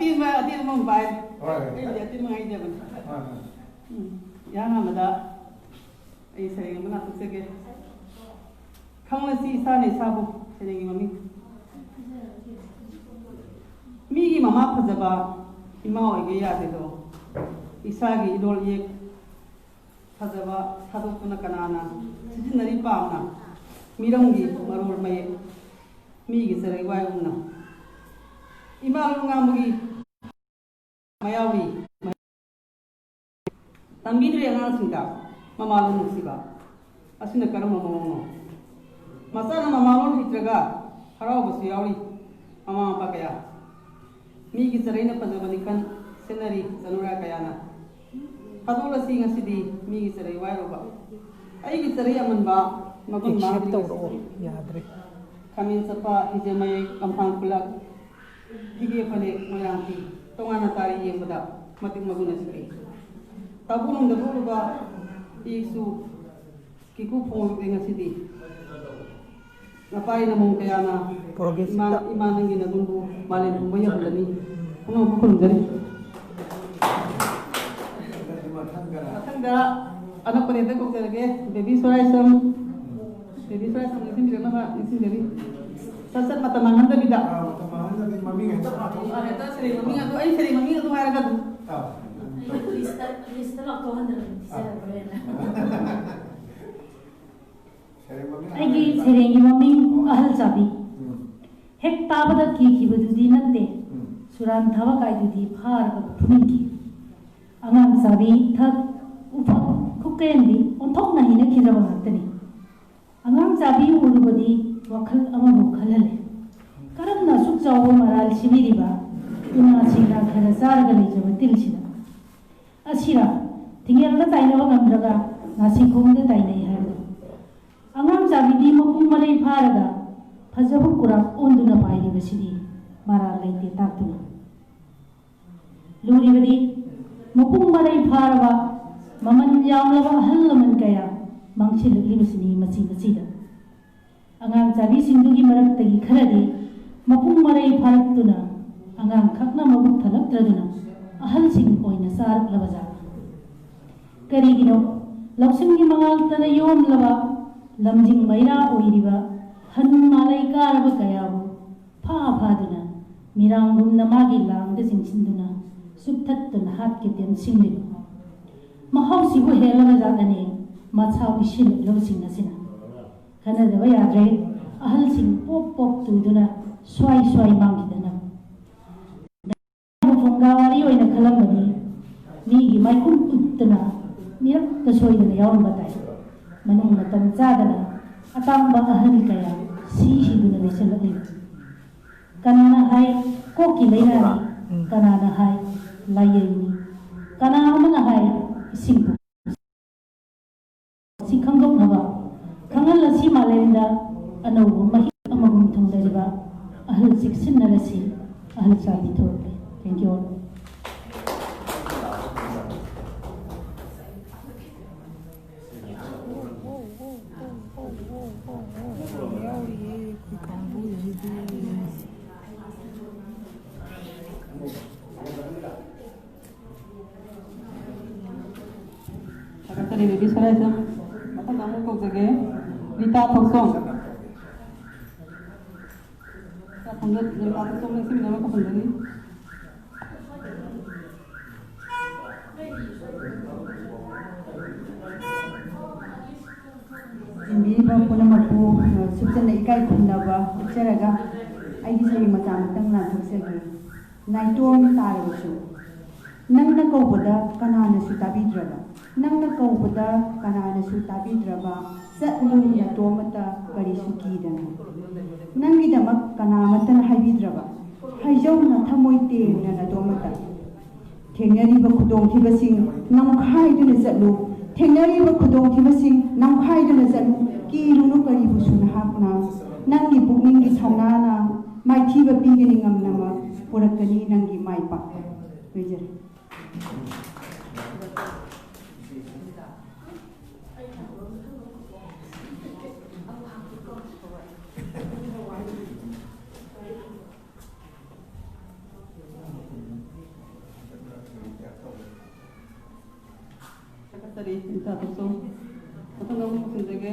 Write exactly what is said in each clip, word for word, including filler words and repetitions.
ꯑꯇꯦꯟꯕ, ꯑꯇꯦꯟꯕ ꯑꯃ ꯄꯥꯏ꯫ ꯍꯣꯏ꯫ ꯑꯩꯗꯤ ꯑꯇꯦꯟꯕ ꯍꯥꯏꯗꯕꯅꯤ꯫ ꯍꯣꯏ, ꯍꯣꯏ꯫ ꯎꯝ, ꯏꯍꯥꯟ ꯍꯥꯟꯕꯗ ꯑꯩ ꯁꯩꯔꯦꯡ ꯑꯃ ꯂꯥꯛꯊꯣꯛꯆꯒꯦ꯫ ꯈꯪꯂꯁꯤ ꯏꯁꯥꯅ ꯏꯁꯥꯕꯨ, ꯁꯩꯔꯦꯡꯒꯤ ꯃꯃꯤꯡ꯫ ꯃꯤꯒꯤ ꯃꯃꯥ ꯐꯖꯕ ꯏꯃꯥ ꯑꯣꯏꯒꯦ ꯌꯥꯗꯦꯗꯣ꯫ ꯏꯁꯥꯒꯤ ꯏꯔꯣꯜ ꯏꯌꯦꯛ ꯐꯖꯕ ꯊꯥꯗꯣꯛꯇꯨꯅ ꯀꯅꯥꯅ ꯁꯤꯖꯤꯟꯅꯔꯤ ꯄꯥꯝꯅ? ꯃꯤꯔꯝꯒꯤ ꯃꯔꯣꯜ ꯃꯌꯦꯛ, ꯃꯤꯒꯤ ꯆꯔꯩ ꯋꯥꯏꯔꯨꯝꯅ ꯏꯃꯥ ꯂꯣꯟ ꯉꯥꯡꯕꯒꯤ ꯃꯌꯥꯎꯔꯤ꯫ ꯇꯝꯕꯤꯗ꯭ꯔꯦ ꯑꯉꯥꯡꯁꯤꯡꯗ ꯃꯃꯥ ꯂꯣꯟ ꯅꯨꯡꯁꯤꯕ꯫ ꯑꯁꯤꯅ ꯀꯔꯝꯕ ꯃꯑꯣꯡꯅꯣ? ꯃꯆꯥꯅ ꯃꯃꯥ ꯂꯣꯟ ꯍꯩꯇ꯭ꯔꯒ ꯍꯔꯥꯎꯕꯁꯨ ꯌꯥꯎꯔꯤ꯫ ꯃꯃꯥ ꯃꯄꯥ ꯀꯌꯥ ꯃꯤꯒꯤ ꯆꯔꯩꯅ ꯐꯖꯕꯅꯤ ꯈꯟ ꯁꯦꯟꯅꯔꯤ ꯆꯅꯨꯔꯥ ꯀꯌꯥꯅ꯫ ꯊꯥꯗꯣꯛꯂꯁꯤ ꯉꯁꯤꯗꯤ ꯃꯤꯒꯤ ꯆꯔꯩ ꯋꯥꯏꯔꯨꯕ꯫ ꯑꯩꯒꯤ ꯆꯔꯩ ꯑꯃꯟꯕ ꯃꯒꯨꯟ ꯑꯦꯛꯁꯦꯞ ꯃꯥꯡꯗ꯭ꯔꯤ ꯇꯧꯔꯛꯑꯣ꯫ ꯉꯁꯤꯗꯤ꯫ ꯌꯥꯗ꯭ꯔꯦ꯫ ꯈꯥꯃꯦꯟ ꯆꯠꯄ, ꯍꯤꯖꯝ ꯃꯌꯦꯛ, ꯀꯝꯐꯥꯡ ꯈꯨꯂꯛ, ꯐꯤꯒꯦ ꯐꯅꯦꯛ, ꯃꯣꯏꯔꯥꯡ ꯐꯤ, ꯇꯣꯉꯥꯟꯅ ꯇꯥꯔꯤ ꯌꯦꯡꯕꯗ ꯃꯇꯤꯛ ꯃꯒꯨꯟ ꯑꯁꯤꯗꯤ꯫ ꯇꯥꯕꯨ ꯅꯨꯡꯗ ꯊꯣꯛꯂꯨꯕ ꯏꯁꯨ ꯀꯤꯀꯨ ꯐꯣꯡꯂꯛꯂꯦ ꯉꯁꯤꯗꯤ꯫ ꯅꯄꯥꯏ ꯅꯃꯣꯝ ꯀꯌꯥꯅ ꯄ꯭ꯔꯣꯒ꯭ꯔꯦꯁ ꯏꯃꯥ, ꯏꯃꯥ ꯅꯪꯒꯤ ꯅꯒꯨꯟꯕꯨ ꯃꯥꯂꯦꯝ ꯄꯨꯝꯕ ꯌꯧꯍꯜꯂꯅꯤ꯫ ꯑꯃ ꯑꯃ ꯈꯨꯔꯨꯝꯖꯔꯤ꯫ ꯃꯊꯪꯗ ꯑꯅꯛꯄꯗ ꯍꯦꯛꯇ ꯀꯧꯖꯔꯒꯦ, ꯕꯦꯕꯤ ꯁꯣꯔꯥꯏꯁꯝ꯫ ꯕꯦꯕꯤ ꯁꯣꯔꯥꯏꯁꯝ ꯅꯤꯡꯁꯤꯡꯕꯤꯔꯛꯅꯕ ꯅꯤꯡꯁꯤꯡꯖꯔꯤ꯫ ꯁꯠ ꯁꯠ ꯃꯇꯝ ꯃꯥꯡꯍꯟꯗꯕꯤꯗ꯫ ꯑꯥ, ꯃꯇꯝ ꯃꯥꯡꯍꯟꯗꯕꯤ ꯃꯃꯤꯡ ꯍꯦꯛꯇ ꯄꯥꯊꯣꯛ-꯫ ꯑꯥ, ꯍꯦꯛꯇ ꯁꯩꯔꯦꯡ ꯃꯃꯤꯡ ꯑꯗꯨ, ꯑꯩ ꯁꯩꯔꯦꯡ ꯃꯃꯤꯡ ꯑꯗꯨ ꯍꯥꯏꯔꯒ ꯑꯗꯨꯝ꯫ ꯑꯥ꯫ ꯂꯤꯁꯇ, ꯂꯤꯁꯇ ꯂꯥꯎꯊꯣꯛꯍꯟꯗꯅ ꯊꯤꯖꯔꯛꯄꯅꯦꯅ꯫ ꯁꯩꯔꯦꯡ ꯃꯃꯤꯡ ꯑꯩꯒꯤ ꯍꯥꯏꯔꯒ ꯁꯩꯔꯦꯡꯒꯤ ꯃꯃꯤꯡ ꯑꯣ꯫ ꯑꯍꯜ ꯆꯥꯕꯤ꯫ ꯎꯝ꯫ ꯍꯦꯛ ꯇꯥꯕꯗ ꯀꯤꯈꯤꯕꯗꯨꯗꯤ ꯅꯠꯇꯦ꯫ ꯎꯝ꯫ ꯁꯨꯔꯥꯟ ꯊꯥꯕ ꯀꯥꯏꯗꯨꯗꯤ ꯐꯥꯔꯒ ꯐꯨꯅꯤꯡꯈꯤ꯫ ꯑꯉꯥꯡ ꯆꯥꯕꯤ ꯊꯛ ꯎꯐꯛ ꯈꯨꯀꯦꯟꯕꯤ ꯑꯣꯟꯊꯣꯛꯅ ꯍꯩꯅꯈꯤꯗ꯭ꯔꯕ ꯉꯥꯛꯇꯅꯤ꯫ ꯑꯉꯥꯡ ꯆꯥꯕꯤ ꯎꯔꯨꯕꯗꯤ ꯋꯥꯈꯜ ꯑꯃꯕꯨ ꯈꯜꯍꯜꯂꯦ꯫ ꯀꯔꯝꯅ ꯑꯁꯨꯛ ꯆꯥꯎꯕ ꯃꯔꯥꯜ ꯁꯤꯕꯤꯔꯤꯕ ꯎꯅꯥꯁꯤꯡꯅ ꯈꯔ ꯆꯥꯔꯒ ꯂꯩꯖꯕ ꯇꯤꯜꯁꯤꯗ? ꯑꯁꯤꯔ ꯊꯤꯡꯉꯦꯜꯗ ꯇꯥꯏꯅꯕ ꯉꯝꯗ꯭ꯔꯒ ꯅꯥꯁꯤꯈꯣꯡꯗ ꯇꯥꯏꯅꯩ ꯍꯥꯏꯕꯗꯣ? ꯑꯉꯥꯡ ꯆꯥꯕꯤꯗꯤ ꯃꯄꯨꯡ ꯃꯔꯩ ꯐꯥꯔꯒ ꯐꯖꯕ ꯀꯨꯔꯥꯛ ꯑꯣꯟꯗꯨꯅ ꯄꯥꯏꯔꯤꯕꯁꯤꯗꯤ ꯃꯔꯥꯜ ꯂꯩꯇꯦ ꯇꯥꯛꯇꯨꯅ꯫ ꯂꯨꯔꯤꯕꯗꯤ ꯃꯄꯨꯡ ꯃꯔꯩ ꯐꯥꯔꯕ ꯃꯃꯜ ꯌꯥꯝꯂꯕ ꯑꯍꯜ ꯂꯃꯟ ꯀꯌꯥ ꯃꯥꯡꯁꯤꯜꯂꯛꯂꯤꯕꯁꯤꯅꯤ ꯃꯆꯤ ꯃꯆꯤꯗ꯫ ꯑꯉꯥꯡ ꯆꯥꯕꯤꯁꯤꯡꯗꯨꯒꯤ ꯃꯔꯛꯇꯒꯤ ꯈꯔꯗꯤ ꯃꯄꯨꯡ ꯃꯔꯩ ꯐꯥꯔꯛꯇꯨꯅ ꯑꯉꯥꯡꯈꯛꯅ ꯃꯕꯨꯛ ꯅꯠꯇ꯭ꯔꯗꯨꯅ ꯑꯍꯜꯁꯤꯡ ꯑꯣꯏꯅ ꯆꯥꯔꯛꯂꯕ ꯖꯥꯠꯂ? ꯀꯔꯤꯒꯤꯅꯣ ꯂꯧꯁꯤꯡꯒꯤ ꯃꯉꯥꯜꯇꯅ ꯌꯣꯝꯂꯕ ꯂꯝꯖꯤꯡ ꯃꯩꯔꯥ ꯑꯣꯏꯔꯤꯕ ꯍꯅꯨ ꯃꯥꯂꯩ ꯀꯥꯔꯕ ꯀꯌꯥꯕꯨ ꯐꯥ ꯐꯥꯗꯨꯅ ꯃꯤꯔꯥꯡꯒꯨꯝꯅ ꯃꯥꯒꯤ ꯂꯥꯡꯗ ꯆꯤꯡꯁꯤꯟꯗꯨꯅ ꯆꯨꯞꯊꯠꯇꯨꯅ ꯍꯥꯠꯀꯦ ꯇꯦꯝꯁꯤꯡꯂꯤꯕ ꯃꯍꯥꯎꯁꯤꯕꯨ ꯍꯦꯜꯂꯕ ꯖꯥꯠꯂꯅꯦ ꯃꯁꯥ ꯎꯏꯁꯤꯜꯂꯛꯂꯕꯁꯤꯡ ꯑꯁꯤꯅ? ꯈꯟꯅꯗꯕ ꯌꯥꯗ꯭ꯔꯦ꯫ ꯑꯍꯜꯁꯤꯡ ꯄꯣꯞ ꯄꯣꯞ ꯇꯨꯗꯨꯅ ꯁ꯭ꯋꯥꯏ ꯁ꯭ꯋꯥꯏ ꯃꯥꯡꯈꯤꯗꯅꯕ꯫ ꯐꯨꯡꯒꯥ ꯋꯥꯔꯤ ꯑꯣꯏꯅ ꯈꯜꯂꯝꯕꯅꯤ꯫ ꯃꯤꯒꯤ ꯃꯥꯏꯈꯨꯝ ꯎꯠꯇꯅ ꯃꯤꯔꯛꯇ ꯁꯣꯏꯗꯅ ꯌꯥꯎꯔꯝꯕ ꯇꯥꯏ꯫ ꯃꯅꯨꯡ ꯃꯇꯝ ꯆꯥꯗꯅ ꯑꯇꯥꯡꯕ ꯑꯍꯜ ꯀꯌꯥ ꯁꯤꯁꯤꯗꯨꯅ ꯂꯩꯁꯜꯂꯛꯂꯤ꯫ ꯀꯅꯥꯅ ꯍꯥꯏ ꯀꯣꯛꯀꯤ ꯂꯥꯏꯅꯥꯅꯤ, ꯀꯅꯥꯅ ꯍꯥꯏ ꯂꯥꯏꯌꯦꯡꯅꯤ, ꯀꯅꯥ ꯑꯃꯅ ꯍꯥꯏ ꯏꯁꯤꯡ ꯄꯨ-, ꯁꯤ ꯈꯪꯗꯣꯛꯅꯕ ꯈꯪꯍꯜꯂꯁꯤ ꯃꯥꯂꯦꯝꯗ ꯑꯅꯧꯕ ꯃꯍꯤꯛ ꯑꯃꯒꯨꯝ ꯊꯨꯡꯂꯔꯤꯕ ꯑꯍꯜ ꯆꯦꯛꯁꯤꯟꯅꯔꯁꯤ꯫ ꯑꯍꯜ ꯆꯥꯕꯤ ꯊꯣꯛꯂꯛꯂꯦ꯫ Thank you all. ꯊꯥꯒꯠꯆꯔꯤ ꯕꯦꯕꯤ ꯁꯣꯔꯥꯏꯁꯝ꯫ ꯃꯊꯪꯗ ꯑꯃꯨꯛ ꯀꯧꯖꯒꯦ ꯔꯤꯇꯥ ꯊꯣꯛꯆꯣꯝ꯫ ꯔꯤꯇꯥ ꯊꯣꯛꯆꯣꯝ ꯂꯦꯡꯁꯤꯟꯕꯤꯅꯕ ꯀꯧꯍꯟꯖꯔꯤ꯫ ꯆꯤꯟꯕꯤꯔꯤꯕ ꯄꯨꯝꯅꯃꯛꯄꯨ, ꯑ, ꯁꯨꯞꯆꯟꯅ ꯏꯀꯥꯏ ꯈꯨꯝꯅꯕ ꯎꯠꯆꯔꯒ ꯑꯩꯒꯤ ꯁꯩꯔꯦꯡ ꯃꯆꯥ ꯑꯃꯇꯪ ꯂꯥꯟꯊꯣꯛꯆꯒꯦ꯫ ꯅꯥꯏꯇꯣꯝ ꯇꯥꯔꯕꯁꯨ ꯅꯪꯅ ꯀꯧꯕꯗ ꯀꯅꯥꯅꯁꯨ ꯇꯥꯕꯤꯗ꯭ꯔꯕ, ꯅꯪꯅ ꯀꯧꯕꯗ ꯀꯅꯥꯅꯁꯨ ꯇꯥꯕꯤꯗ꯭ꯔꯕ, ꯆꯠꯂꯨ ꯅꯇꯣꯝꯇ ꯀꯔꯤꯁꯨ ꯀꯤꯗꯅ꯫ ꯅꯪꯒꯤꯗꯃꯛ ꯀꯅꯥꯃꯠꯇꯅ ꯍꯥꯏꯕꯤꯗ꯭ꯔꯕ, ꯍꯥꯏꯖꯧꯅ ꯊꯃꯣꯏ ꯇꯦꯡꯅ ꯅꯇꯣꯝꯇ꯫ ꯊꯦꯡꯅꯔꯤꯕ ꯈꯨꯗꯣꯡꯊꯤꯕꯁꯤꯡ ꯅꯝꯈꯥꯏꯗꯨꯅ ꯆꯠꯂꯨ, ꯊꯦꯡꯅꯔꯤꯕ ꯈꯨꯗꯣꯡꯊꯤꯕꯁꯤꯡ ꯅꯝꯈꯥꯏꯗꯨꯅ ꯆꯠꯂꯨ, ꯀꯤꯔꯨꯅꯨ ꯀꯔꯤꯕꯨꯁꯨ ꯅꯍꯥꯛꯅ꯫ ꯅꯪꯒꯤ ꯄꯨꯛꯅꯤꯡꯒꯤ ꯊꯧꯅꯥꯅ ꯃꯥꯏꯊꯤꯕ ꯄꯤꯒꯅꯤ, ꯉꯝꯅꯃꯛ ꯄꯨꯔꯛꯀꯅꯤ ꯅꯪꯒꯤ ꯃꯥꯏ ꯄꯥꯛꯄ꯫ ꯂꯣꯏꯖꯔꯦ꯫ ꯀꯔꯤ ꯏꯟꯇ꯭ꯔꯣꯗꯛꯁꯟ ꯃꯊꯪꯗ ꯑꯃꯨꯛ ꯇꯧꯁꯤꯟꯖꯒꯦ꯫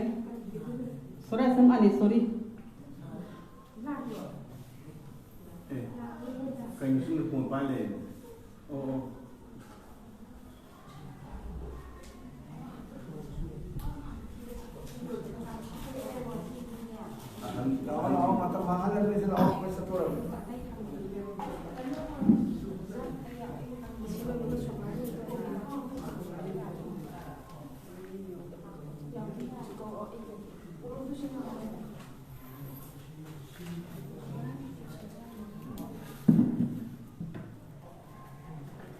ꯁꯣꯔꯤ, ꯑꯁꯝ ꯑꯅꯤ, ꯁꯣꯔꯤ꯫ ꯑꯦ, ꯀꯩꯅꯣ ꯁꯤꯅ ꯐꯣꯟ ꯄꯥꯏ ꯂꯩꯔꯦ? ꯑꯣ, ꯑꯣ꯫ ꯂꯥꯛꯑꯣ, ꯂꯥꯛꯑꯣ, ꯃꯇꯝ ꯃꯥꯡꯍꯜꯂꯔꯣꯏꯁꯦ, ꯂꯥꯛꯑꯣ, ꯑꯩꯈꯣꯏ ꯆꯠꯊꯣꯔꯒꯦ꯫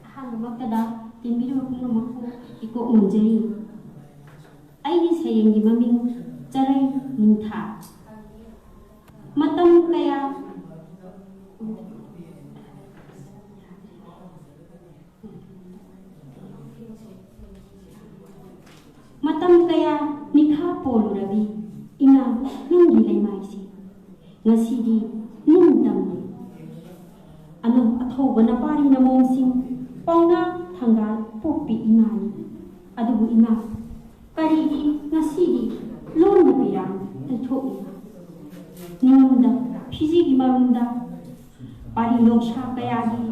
ꯑꯍꯥꯟꯕꯃꯛꯇꯗ ꯇꯤꯟꯕꯤꯔꯤꯕ ꯄꯨꯝꯅꯃꯛꯄꯨ ꯏꯀꯣꯛ ꯅꯣꯟꯖꯔꯤ꯫ ꯑꯩꯒꯤ ꯁꯩꯔꯦꯡꯒꯤ ꯃꯃꯤꯡ ꯆꯔꯩ ꯅꯤꯡꯊꯥ꯫ ꯃꯇꯝ ꯀꯌꯥ ꯃꯇꯝ ꯀꯌꯥ ꯃꯤꯈꯥ ꯄꯣꯜꯂꯨꯔꯕꯤ ꯏꯃꯥ ꯅꯪꯒꯤ ꯂꯩꯃꯥꯏꯁꯦ ꯉꯁꯤꯗꯤ ꯅꯤꯡꯇꯝꯅ ꯑꯅꯧ ꯑꯊꯧꯕ ꯅꯄꯥꯔꯤ ꯅꯃꯣꯝꯁꯤꯡ ꯄꯥꯎꯅꯥ ꯊꯪꯒꯥꯜ ꯄꯣꯛꯄꯤ ꯏꯃꯥꯅꯤ꯫ ꯑꯗꯨꯕꯨ ꯏꯃꯥ, ꯀꯔꯤꯒꯤ ꯉꯁꯤꯗꯤ ꯂꯣꯟꯅ ꯄꯤꯔꯥꯡ ꯂꯩꯊꯣꯛꯏ? ꯅꯤꯡꯉꯝꯗ ꯐꯤꯖꯤꯒꯤ ꯃꯔꯨꯝꯗ ꯄꯥꯔꯤ ꯅꯣꯡꯁꯥ ꯀꯌꯥꯒꯤ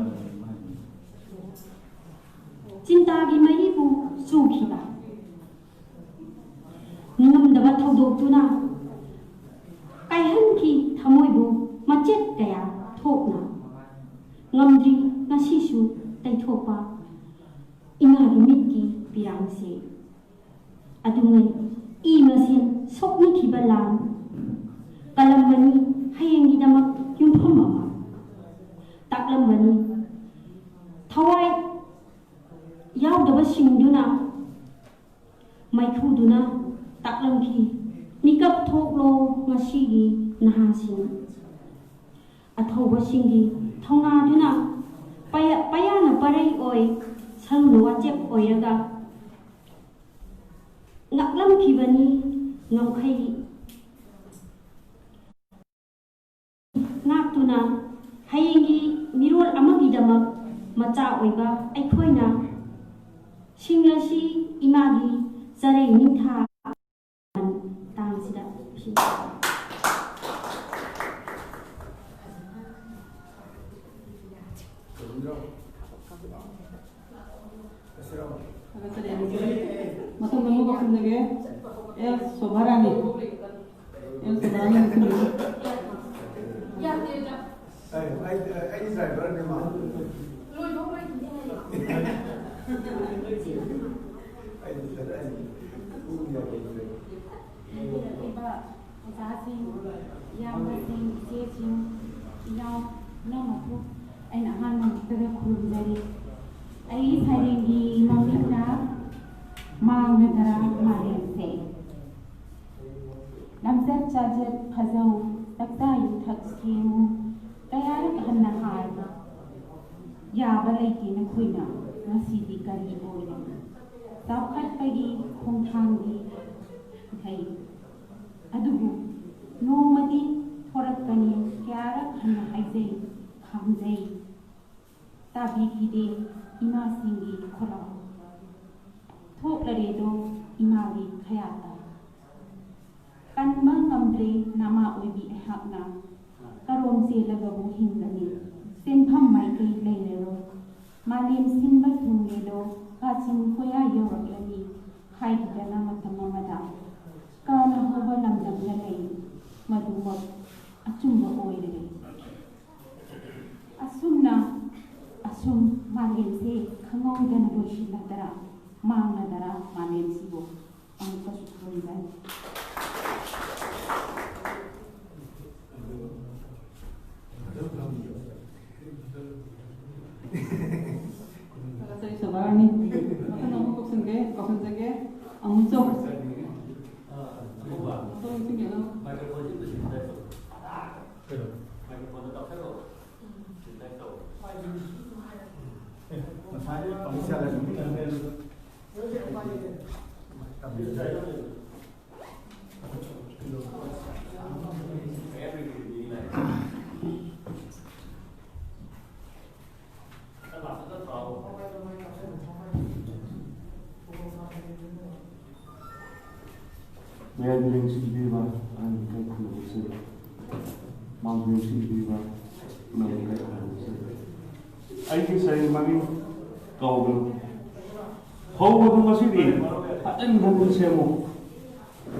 ꯆꯤꯟꯇꯥꯒꯤ ꯃꯩꯕꯨ ꯆꯨꯈꯤꯕ ꯅꯤꯡꯉꯝꯗꯕ ꯊꯧꯗꯣꯛꯇꯨꯅ ꯀꯥꯏꯍꯟꯈꯤ ꯊꯃꯣꯏꯕꯨ ꯃꯆꯦꯠ ꯀꯌꯥ ꯊꯣꯛꯅ꯫ ꯉꯝꯗ꯭ꯔꯤ ꯉꯁꯤꯁꯨ ꯇꯩꯊꯣꯛꯄ ꯏꯃꯥꯒꯤ ꯃꯤꯠꯀꯤ ꯄꯤꯔꯥꯡꯁꯦ꯫ ꯑꯗꯨꯉꯩ ꯏ ꯃꯁꯦꯟ ꯁꯣꯛꯅꯈꯤꯕ ꯂꯥꯟ ꯀꯂꯝꯕꯅꯤ ꯍꯌꯦꯡꯒꯤꯗꯃꯛ ꯌꯨꯝꯐꯝ ꯑꯃ ꯇꯥꯛꯂꯝꯕꯅꯤ꯫ ꯊꯋꯥꯏ ꯌꯥꯎꯗꯕꯁꯤꯡꯗꯨꯅ ꯃꯩꯈꯨꯗꯨꯅ ꯇꯥꯛꯂꯝꯈꯤ, ꯃꯤꯀꯞ ꯊꯣꯛꯂꯣ ꯉꯁꯤꯒꯤ ꯅꯍꯥꯁꯤꯡ꯫ ꯑꯊꯧꯕꯁꯤꯡꯒꯤ ꯊꯧꯅꯥꯗꯨꯅ ꯄꯌꯥ-, ꯄꯌꯥꯅ ꯄꯔꯩ ꯑꯣꯏ, ꯁꯔꯨꯅ ꯋꯥꯆꯦꯞ ꯑꯣꯏꯔꯒ ꯉꯥꯛꯂꯝꯈꯤꯕꯅꯤ ꯉꯝꯈꯩ ꯉꯥꯛꯇꯨꯅ ꯍꯌꯦꯡꯒꯤ ꯃꯤꯔꯣꯜ ꯑꯃꯒꯤꯗꯃꯛ ꯃꯆꯥ ꯑꯣꯏꯕ ꯑꯩꯈꯣꯏꯅ ꯁꯤꯡ ꯑꯁꯤ ꯏꯃꯥꯒꯤ ꯆꯔꯩ ꯅꯤꯡꯊꯥ ꯇꯥꯡꯁꯤꯗ ꯄꯤꯁꯤꯟ ꯊꯥꯒꯠꯆꯔꯤ꯫ ꯃꯊꯪꯗ ꯑꯃꯨꯛ ꯀꯧꯁꯤꯟꯖꯒꯦ꯫ ꯑꯦꯜ ꯁꯣꯚꯥꯔꯥꯅꯤ꯫ ꯑꯦꯜ ꯁꯣꯚꯥꯔꯥꯅꯤ ꯀꯧꯁꯤꯟꯖꯒꯦ꯫ ꯑꯩ, ꯑꯩ, ꯑꯩꯒꯤ ꯗ꯭ꯔꯥꯏꯚꯔꯅꯦ ꯃꯥ꯫ ꯑꯩꯗꯤ ꯆꯠꯂꯅꯤ꯫ ꯄꯨꯡ ꯌꯧꯔꯦ꯫ ꯂꯩꯕꯤꯔꯛꯂꯤꯕ ꯑꯣꯖꯥꯁꯤꯡ, ꯏꯌꯥꯝꯕꯁꯤꯡ, ꯏꯆꯦꯁꯤꯡ, ꯏꯅꯥꯎ ꯄꯨꯝꯅꯃꯛꯄꯨ ꯑꯩꯅ ꯑꯍꯥꯟꯕ ꯃꯛꯇꯗ ꯈꯨꯔꯨꯝꯖꯔꯤ꯫ ꯑꯩꯒꯤ ꯁꯩꯔꯦꯡꯒꯤ ꯃꯃꯤꯡꯅ ꯃꯥꯡꯂꯗ꯭ꯔꯥ ꯃꯥꯂꯦꯝꯁꯦ꯫ ꯂꯝꯆꯠ ꯁꯥꯖꯠ ꯐꯖꯧ, ꯆꯥꯛꯆꯥ ꯌꯨꯊꯛ ꯁꯦꯝꯃꯨ, ꯀꯌꯥꯔꯛ ꯍꯟꯅ ꯍꯥꯏꯕ ꯌꯥꯕ ꯂꯩꯇꯦ ꯅꯈꯣꯏꯅ, ꯉꯁꯤꯗꯤ ꯀꯔꯤ ꯑꯣꯏꯔꯦ? ꯆꯥꯎꯈꯠꯄꯒꯤ ꯈꯣꯡꯊꯥꯡꯗꯤ ꯂꯩ, ꯑꯗꯨꯕꯨ ꯅꯣꯡꯃꯗꯤ ꯊꯣꯔꯛꯀꯅꯤ, ꯀꯌꯥꯔꯛ ꯍꯟꯅ ꯍꯥꯏꯖꯩ, ꯈꯥꯝꯖꯩ, ꯇꯥꯕꯤꯈꯤꯗꯦ ꯏꯃꯥꯁꯤꯡꯒꯤ ꯈꯣꯜꯂꯥꯎ꯫ ꯊꯣꯛꯂꯔꯦꯗꯣ ꯏꯃꯥꯒꯤ ꯈꯌꯥꯠꯇ꯫ ꯀꯟꯕ ꯉꯝꯗ꯭ꯔꯦ ꯅꯃꯥ ꯑꯣꯏꯕꯤ ꯑꯩꯍꯥꯛꯅ꯫ ꯀꯔꯣꯝ ꯆꯦꯜꯂꯒꯕꯨ ꯍꯤꯡꯒꯅꯤ? ꯆꯦꯟꯐꯝ ꯃꯥꯏꯀꯩ ꯂꯩꯔꯔꯣꯏ꯫ ꯃꯥꯂꯦꯝ ꯁꯤꯟꯕ ꯊꯨꯡꯂꯦꯗꯣ ꯀꯥꯆꯤꯟ ꯀꯣꯌꯥ ꯌꯧꯔꯛꯂꯅꯤ ꯍꯥꯏꯈꯤꯗꯅ ꯃꯇꯝ ꯑꯃꯗ꯫ ꯀꯥꯅ ꯍꯧꯕ ꯂꯝꯗꯝꯗ ꯂꯩ, ꯃꯗꯨꯃꯛ ꯑꯆꯨꯝꯕ ꯑꯣꯏꯔꯦ꯫ ꯑꯁꯨꯝꯅ ꯑꯁꯨꯝ ꯃꯥꯂꯦꯝꯁꯦ ꯈꯪꯍꯧꯗꯅ ꯂꯣꯏꯁꯤꯜꯂꯗꯔꯥ, ꯃꯥꯡꯂꯗꯔꯥ ꯃꯥꯂꯦꯝꯁꯤꯕꯨ꯫ ꯑꯃꯨꯛꯀꯁꯨ ꯈꯨꯔꯨꯝꯖꯔꯤ꯫ ꯊꯥꯒꯠꯆꯔꯤ ꯁꯣꯚꯥꯔꯥꯅꯤ꯫ ꯃꯊꯪ ꯑꯃꯨꯛ ꯀꯧꯁꯤꯟꯒꯦ, ꯀꯧꯁꯤꯟꯖꯒꯦ꯫ ꯑꯃꯨꯆꯧ꯫ ꯑꯃꯨꯆꯧ ꯅꯤꯡꯁꯤꯡꯕꯤꯔꯝꯃꯣ꯫ ꯅꯨꯡꯁꯤꯕꯤꯔꯤꯕ ꯑꯍꯟ ꯂꯩꯀꯥꯏ ꯈꯨꯟꯅꯥꯏꯁꯤꯡ, ꯃꯥꯡꯖꯤꯜ ꯅꯨꯡꯁꯤꯕꯤꯔꯤꯕ ꯈꯨꯟꯅꯥꯏ ꯂꯩꯀꯥꯏ ꯈꯨꯟꯅꯥꯏꯁꯤꯡ, ꯑꯩꯒꯤ ꯁꯩꯔꯦꯡ ꯃꯃꯤꯡ ꯀꯥꯎꯒꯅꯨ꯫ ꯐꯧ ꯑꯗꯨ ꯉꯁꯤꯗꯤ ꯍꯟꯖꯤꯟ ꯍꯟꯖꯤꯟ ꯁꯦꯝꯃꯨ꯫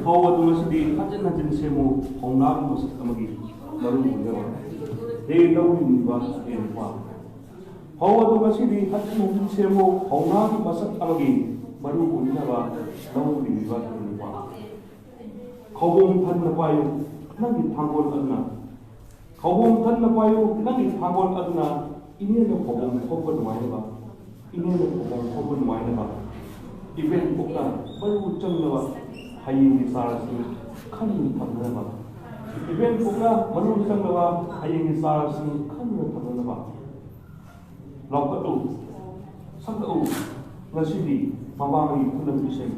ꯐꯧ ꯑꯗꯨ ꯉꯁꯤꯗꯤ ꯍꯟꯖꯤꯟ ꯍꯟꯖꯤꯟ ꯁꯦꯝꯃꯨ꯫ ꯐꯧꯅꯥꯒꯤ ꯃꯁꯛ ꯑꯃꯒꯤ ꯃꯔꯨ ꯑꯣꯏꯅꯕ꯫ ꯍꯦ ꯂꯧ ꯂꯤꯡꯂꯤꯕ ꯍꯦ ꯅꯨꯄꯥ, ꯐꯧ ꯑꯗꯨ ꯉꯁꯤꯗꯤ ꯍꯟꯖꯤꯟ ꯍꯟꯖꯤꯟ ꯁꯦꯝꯃꯨ꯫ ꯐꯧꯅꯥꯒꯤ ꯃꯁꯛ ꯑꯃꯒꯤ ꯃꯔꯨ ꯑꯣꯏꯅꯕ ꯂꯧ ꯂꯤꯡꯂꯤꯕ ꯍꯦ ꯅꯨꯄꯥ꯫ ꯈꯧꯕꯣꯝ ꯊꯟꯅ ꯄꯥꯏꯌꯨ ꯅꯪꯒꯤ ꯊꯥꯡꯒꯣꯜ ꯑꯗꯨꯅ꯫ ꯈꯧꯕꯣꯝ ꯊꯟꯅ ꯄꯥꯏꯌꯨ ꯅꯪꯒꯤ ꯊꯥꯡꯒꯣꯜ ꯑꯗꯨꯅ꯫ ꯏꯅꯦꯅ ꯈꯧꯕꯣꯝ ꯈꯣꯛꯄ ꯅꯨꯡꯉꯥꯏꯅꯕ, ꯏꯅꯦꯅ ꯈꯧꯕꯣꯝ ꯈꯣꯛꯄ ꯅꯨꯡꯉꯥꯏꯅꯕ꯫ ꯏꯕꯦꯟ ꯄꯣꯛꯅ ꯃꯔꯨ ꯆꯪꯅꯕ ꯍꯌꯦꯡꯒꯤ ꯆꯥꯔꯁꯤ ꯈꯟꯗꯨꯅ ꯊꯝꯅꯅꯕ꯫ ꯏꯕꯦꯟ ꯄꯣꯛꯅ ꯃꯔꯨ ꯆꯪꯅꯕ ꯍꯌꯦꯡꯒꯤ ꯆꯥꯔꯁꯤ ꯈꯟꯗꯨꯅ ꯊꯝꯅꯅꯕ꯫ ꯂꯥꯎꯈꯠꯂꯨ, ꯁꯛꯂꯛꯎ, ꯉꯁꯤꯗꯤ ꯃꯃꯥꯡꯉꯩ ꯈꯨꯂꯪ ꯏꯁꯩ,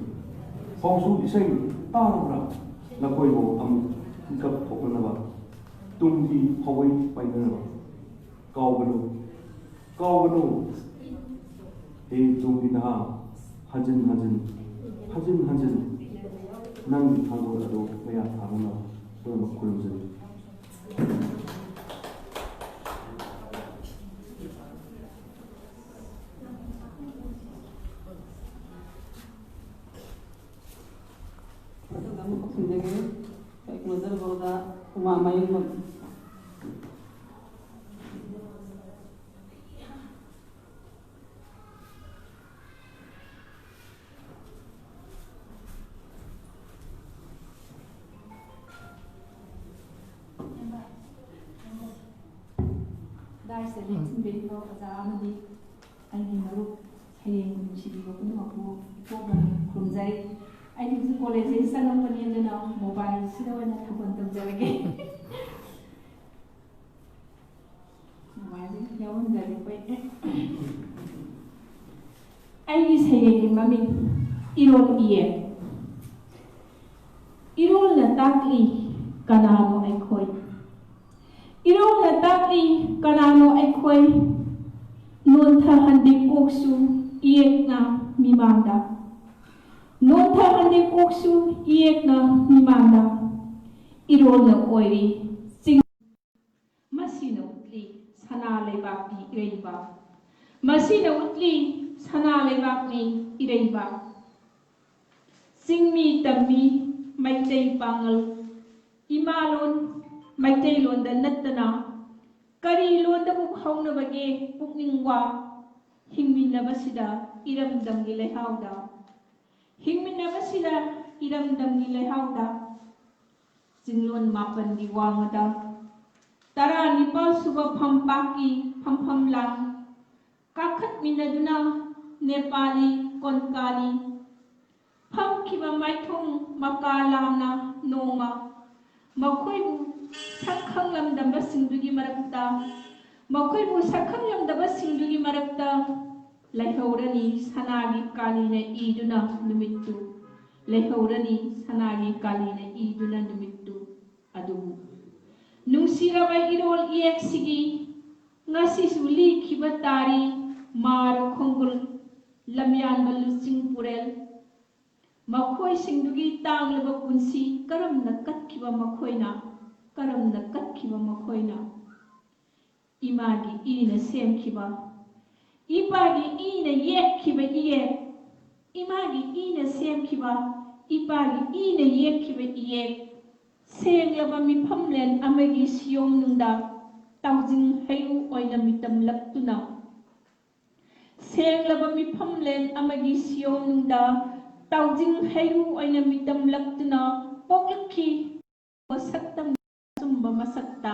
ꯐꯧꯁꯨ ꯏꯁꯩ ꯇꯥꯔꯨꯅ ꯅꯈꯣꯏꯕꯨ ꯑꯃꯨꯛ ꯃꯤꯀꯞ ꯊꯣꯛꯅꯅꯕ, ꯇꯨꯡꯒꯤ ꯍꯋꯥꯏ ꯄꯥꯏꯅꯅꯕ꯫ ꯀꯥꯎꯒꯅꯨ, ꯀꯥꯎꯒꯅꯨ, ꯍꯦ ꯇꯨꯡꯒꯤ ꯅꯍꯥ, ꯍꯟꯖꯤꯟ ꯍꯟꯖꯤꯟ, ꯍꯟꯖꯤꯟ ꯍꯟꯖꯤꯟ ꯅꯪꯒꯤ ꯊꯥꯡꯒꯣꯜ ꯑꯗꯨ ꯃꯌꯥ ꯊꯥꯅꯅꯕ ꯄꯨꯝꯅꯃꯛ ꯈꯨꯔꯨꯝꯖꯔꯤ꯫ ꯑꯗꯨꯒ ꯑꯃꯨꯛ ꯈꯨꯝꯖꯒꯦ꯫ ꯀꯩꯅꯣꯗ ꯎꯃꯥ ꯃꯌꯨꯝꯕꯝ꯫ ꯗꯥꯏꯁꯇ ꯂꯦꯡꯁꯤꯟꯕꯤꯔꯤꯕ ꯑꯣꯖꯥ ꯑꯃꯗꯤ ꯑꯩꯒꯤ ꯃꯔꯨꯞ ꯁꯩꯔꯦꯡ ꯅꯨꯡꯁꯤꯕꯤꯕ ꯄꯨꯝꯅꯃꯛꯄꯨ ꯏꯀꯣꯛꯅ ꯈꯨꯔꯨꯝꯖꯩ꯫ ꯑꯩꯗꯤ ꯍꯧꯖꯤꯛ ꯀꯣꯂꯦꯖꯁꯤꯗ ꯆꯪꯉꯛꯄꯅꯤ, ꯑꯗꯨꯅ ꯃꯣꯕꯥꯏꯜꯁꯤꯗ ꯑꯣꯏꯅ ꯊꯥꯕꯜ ꯇꯧꯖꯔꯒꯦ꯫ ꯃꯣꯕꯥꯏꯜꯁꯤ ꯌꯥꯎꯔꯝꯗ꯭ꯔꯗꯤ ꯑꯩꯈꯣꯏ꯫ ꯑꯩꯒꯤ ꯁꯩꯔꯦꯡꯒꯤ ꯃꯃꯤꯡ ꯏꯔꯣꯜ ꯏꯌꯦ꯫ ꯏꯔꯣꯜꯅ ꯇꯥꯛꯂꯤ ꯀꯅꯥꯅꯣ ꯑꯩꯈꯣꯏ꯫ ꯏꯔꯣꯜꯅ ꯇꯥꯛꯂꯤ ꯀꯅꯥꯅꯣ ꯑꯩꯈꯣꯏ꯫ ꯅꯣꯟꯊꯍꯟꯗꯦ ꯀꯣꯛꯁꯨ ꯏꯌꯦꯛꯅ ꯃꯤꯃꯥꯡꯗ꯫ ꯅꯣꯟꯊꯍꯟꯗꯦ ꯀꯣꯛꯁꯨ ꯏꯌꯦꯛꯅ ꯃꯤꯃꯥꯡꯗ ꯏꯔꯣꯜꯅ ꯑꯣꯏꯔꯤ ꯆꯤꯡ꯫ ꯃꯁꯤꯅ ꯎꯠꯂꯤ ꯁꯅꯥ ꯂꯩꯕꯥꯛꯀꯤ ꯏꯔꯩꯕꯥꯛ꯫ ꯃꯁꯤꯅ ꯎꯠꯂꯤ ꯁꯅꯥ ꯂꯩꯕꯥꯛꯅꯤ ꯏꯔꯩꯕꯥꯛ꯫ ꯆꯤꯡꯃꯤ ꯇꯝꯃꯤ ꯃꯩꯇꯩ ꯄꯥꯉꯜ ꯏꯃꯥꯂꯣꯟ ꯃꯩꯇꯩꯂꯣꯟꯗ ꯅꯠꯇꯅ ꯀꯔꯤ ꯂꯣꯟꯗꯕꯨ ꯍꯧꯅꯕꯒꯦ ꯄꯨꯛꯅꯤꯡ ꯋꯥ꯫ ꯍꯤꯡꯃꯤꯟꯅꯕꯁꯤꯗ ꯏꯔꯝꯗꯝꯒꯤ ꯂꯩꯍꯥꯎꯗ ꯍꯤꯡꯃꯤꯟꯅꯕꯁꯤꯗ ꯏꯔꯝꯗꯝꯒꯤ ꯂꯩꯍꯥꯎꯗ ꯆꯤꯡꯂꯣꯟ ꯃꯥꯄꯟꯒꯤ ꯋꯥꯡꯃꯗ ꯇꯔꯥꯅꯤꯄꯥꯜ ꯁꯨꯕ ꯐꯝꯄꯥꯛꯀꯤ ꯐꯝꯐꯝ ꯂꯥꯡ ꯀꯥꯈꯠꯃꯤꯟꯅꯗꯨꯅ ꯅꯦꯄꯥꯂꯤ ꯀꯣꯟꯀꯥꯂꯤ ꯐꯝꯈꯤꯕ ꯃꯥꯏꯊꯣꯡ ꯃꯀꯥ ꯂꯥꯝꯅ ꯅꯣꯡꯃ ꯃꯈꯣꯏꯕꯨ ꯁꯛ ꯈꯪꯂꯝꯗꯕꯁꯤꯡꯗꯨꯒꯤ ꯃꯔꯛꯇ ꯃꯈꯣꯏꯕꯨ ꯁꯛ ꯈꯪꯂꯝꯗꯕꯁꯤꯡꯗꯨꯒꯤ ꯃꯔꯛꯇ ꯂꯩꯍꯧꯔꯅꯤ ꯁꯅꯥꯒꯤ ꯀꯥꯂꯤꯅ ꯏꯗꯨꯅ ꯅꯨꯃꯤꯠꯇꯨ꯫ ꯂꯩꯍꯧꯔꯅꯤ ꯁꯅꯥꯒꯤ ꯀꯥꯂꯤꯅ ꯏꯗꯨꯅ ꯅꯨꯃꯤꯠꯇꯨ꯫ ꯑꯗꯨꯕꯨ ꯅꯨꯡꯁꯤꯔꯕ ꯏꯔꯣꯜ ꯏꯌꯦꯛꯁꯤꯒꯤ ꯉꯁꯤꯁꯨ ꯂꯤꯈꯤꯕ ꯇꯥꯔꯤ ꯃꯥꯔ ꯈꯣꯡꯒꯨꯜ ꯂꯝꯌꯥꯟꯕ ꯂꯨꯆꯤꯡ ꯄꯨꯔꯦꯜ꯫ ꯃꯈꯣꯏꯁꯤꯡꯗꯨꯒꯤ ꯇꯥꯡꯂꯕ ꯄꯨꯟꯁꯤ ꯀꯔꯝꯅ ꯀꯠꯈꯤꯕ ꯃꯈꯣꯏꯅ, ꯀꯔꯝꯅ ꯀꯠꯈꯤꯕ ꯃꯈꯣꯏꯅ꯫ ꯏꯃꯥꯒꯤ ꯏꯅ ꯁꯦꯝꯈꯤꯕ, ꯏꯄꯥꯒꯤ ꯏꯅ ꯌꯦꯛꯈꯤꯕ ꯏꯌꯦꯛ, ꯏꯃꯥꯒꯤ ꯏꯅ ꯁꯦꯝꯈꯤꯕ, ꯏꯄꯥꯒꯤ ꯏꯅ ꯌꯦꯛꯈꯤꯕ ꯏꯌꯦꯛ, ꯁꯦꯡꯂꯕ ꯃꯤꯐꯝꯂꯦꯟ ꯑꯃꯒꯤ ꯁꯤꯌꯣꯝꯅꯨꯡꯗ ꯇꯥꯎꯖꯤꯡ ꯍꯩꯔꯨ ꯑꯣꯏꯅ ꯃꯤꯇꯝꯂꯛꯇꯨꯅ, ꯁꯦꯡꯂꯕ ꯃꯤꯐꯝꯂꯦꯟ ꯑꯃꯒꯤ ꯁꯤꯌꯣꯝꯅꯨꯡꯗ ꯇꯥꯎꯖꯤꯡ ꯍꯩꯔꯨ ꯑꯣꯏꯅ ꯃꯤꯇꯝꯂꯛꯇꯨꯅ ꯄꯣꯛꯂꯛꯈꯤ꯫ ꯁꯛꯇꯝ ꯑꯆꯨꯝꯕ ꯃꯁꯛꯇ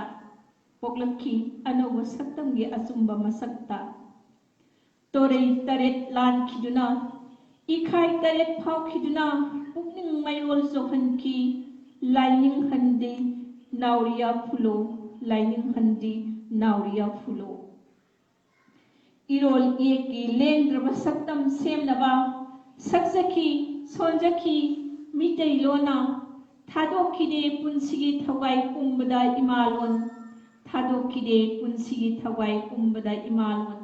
ꯄꯣꯛꯂꯛꯈꯤ꯫ ꯑꯅꯧꯕ ꯁꯛꯇꯝꯒꯤ ꯑꯆꯨꯝꯕ ꯃꯁꯛꯇ ꯇꯣꯔꯩ ꯇꯔꯦꯠ ꯂꯥꯟꯈꯤꯗꯨꯅ, ꯏꯈꯥꯏ ꯇꯔꯦꯠ ꯐꯥꯎꯈꯤꯗꯨꯅ ꯄꯨꯛꯅꯤꯡ ꯃꯌꯣꯜ ꯆꯣꯛꯍꯟꯈꯤ꯫ ꯂꯥꯏꯅꯤꯡꯍꯟꯗꯤ ꯅꯥꯎꯔꯤꯌꯥ ꯐꯨꯂꯣ, ꯂꯥꯏꯅꯤꯡꯍꯟꯗꯤ ꯅꯥꯎꯔꯤꯌꯥ ꯐꯨꯂꯣ꯫ ꯏꯔꯣꯜ ꯏꯌꯦꯛꯀꯤ ꯂꯦꯡꯗ꯭ꯔꯕ ꯁꯛꯇꯝ ꯁꯦꯝꯅꯕ ꯁꯛꯆꯈꯤ, ꯁꯣꯟꯖꯈꯤ ꯃꯤꯇꯩꯂꯣꯟꯅ꯫ ꯊꯥꯗꯣꯛꯈꯤꯗꯦ ꯄꯨꯟꯁꯤꯒꯤ ꯊꯋꯥꯏ ꯄꯨꯝꯕꯗ ꯏꯃꯥꯂꯣꯟ, ꯊꯥꯗꯣꯛꯈꯤꯗꯦ ꯄꯨꯟꯁꯤꯒꯤ ꯊꯋꯥꯏ ꯄꯨꯝꯕꯗ ꯏꯃꯥꯂꯣꯟ꯫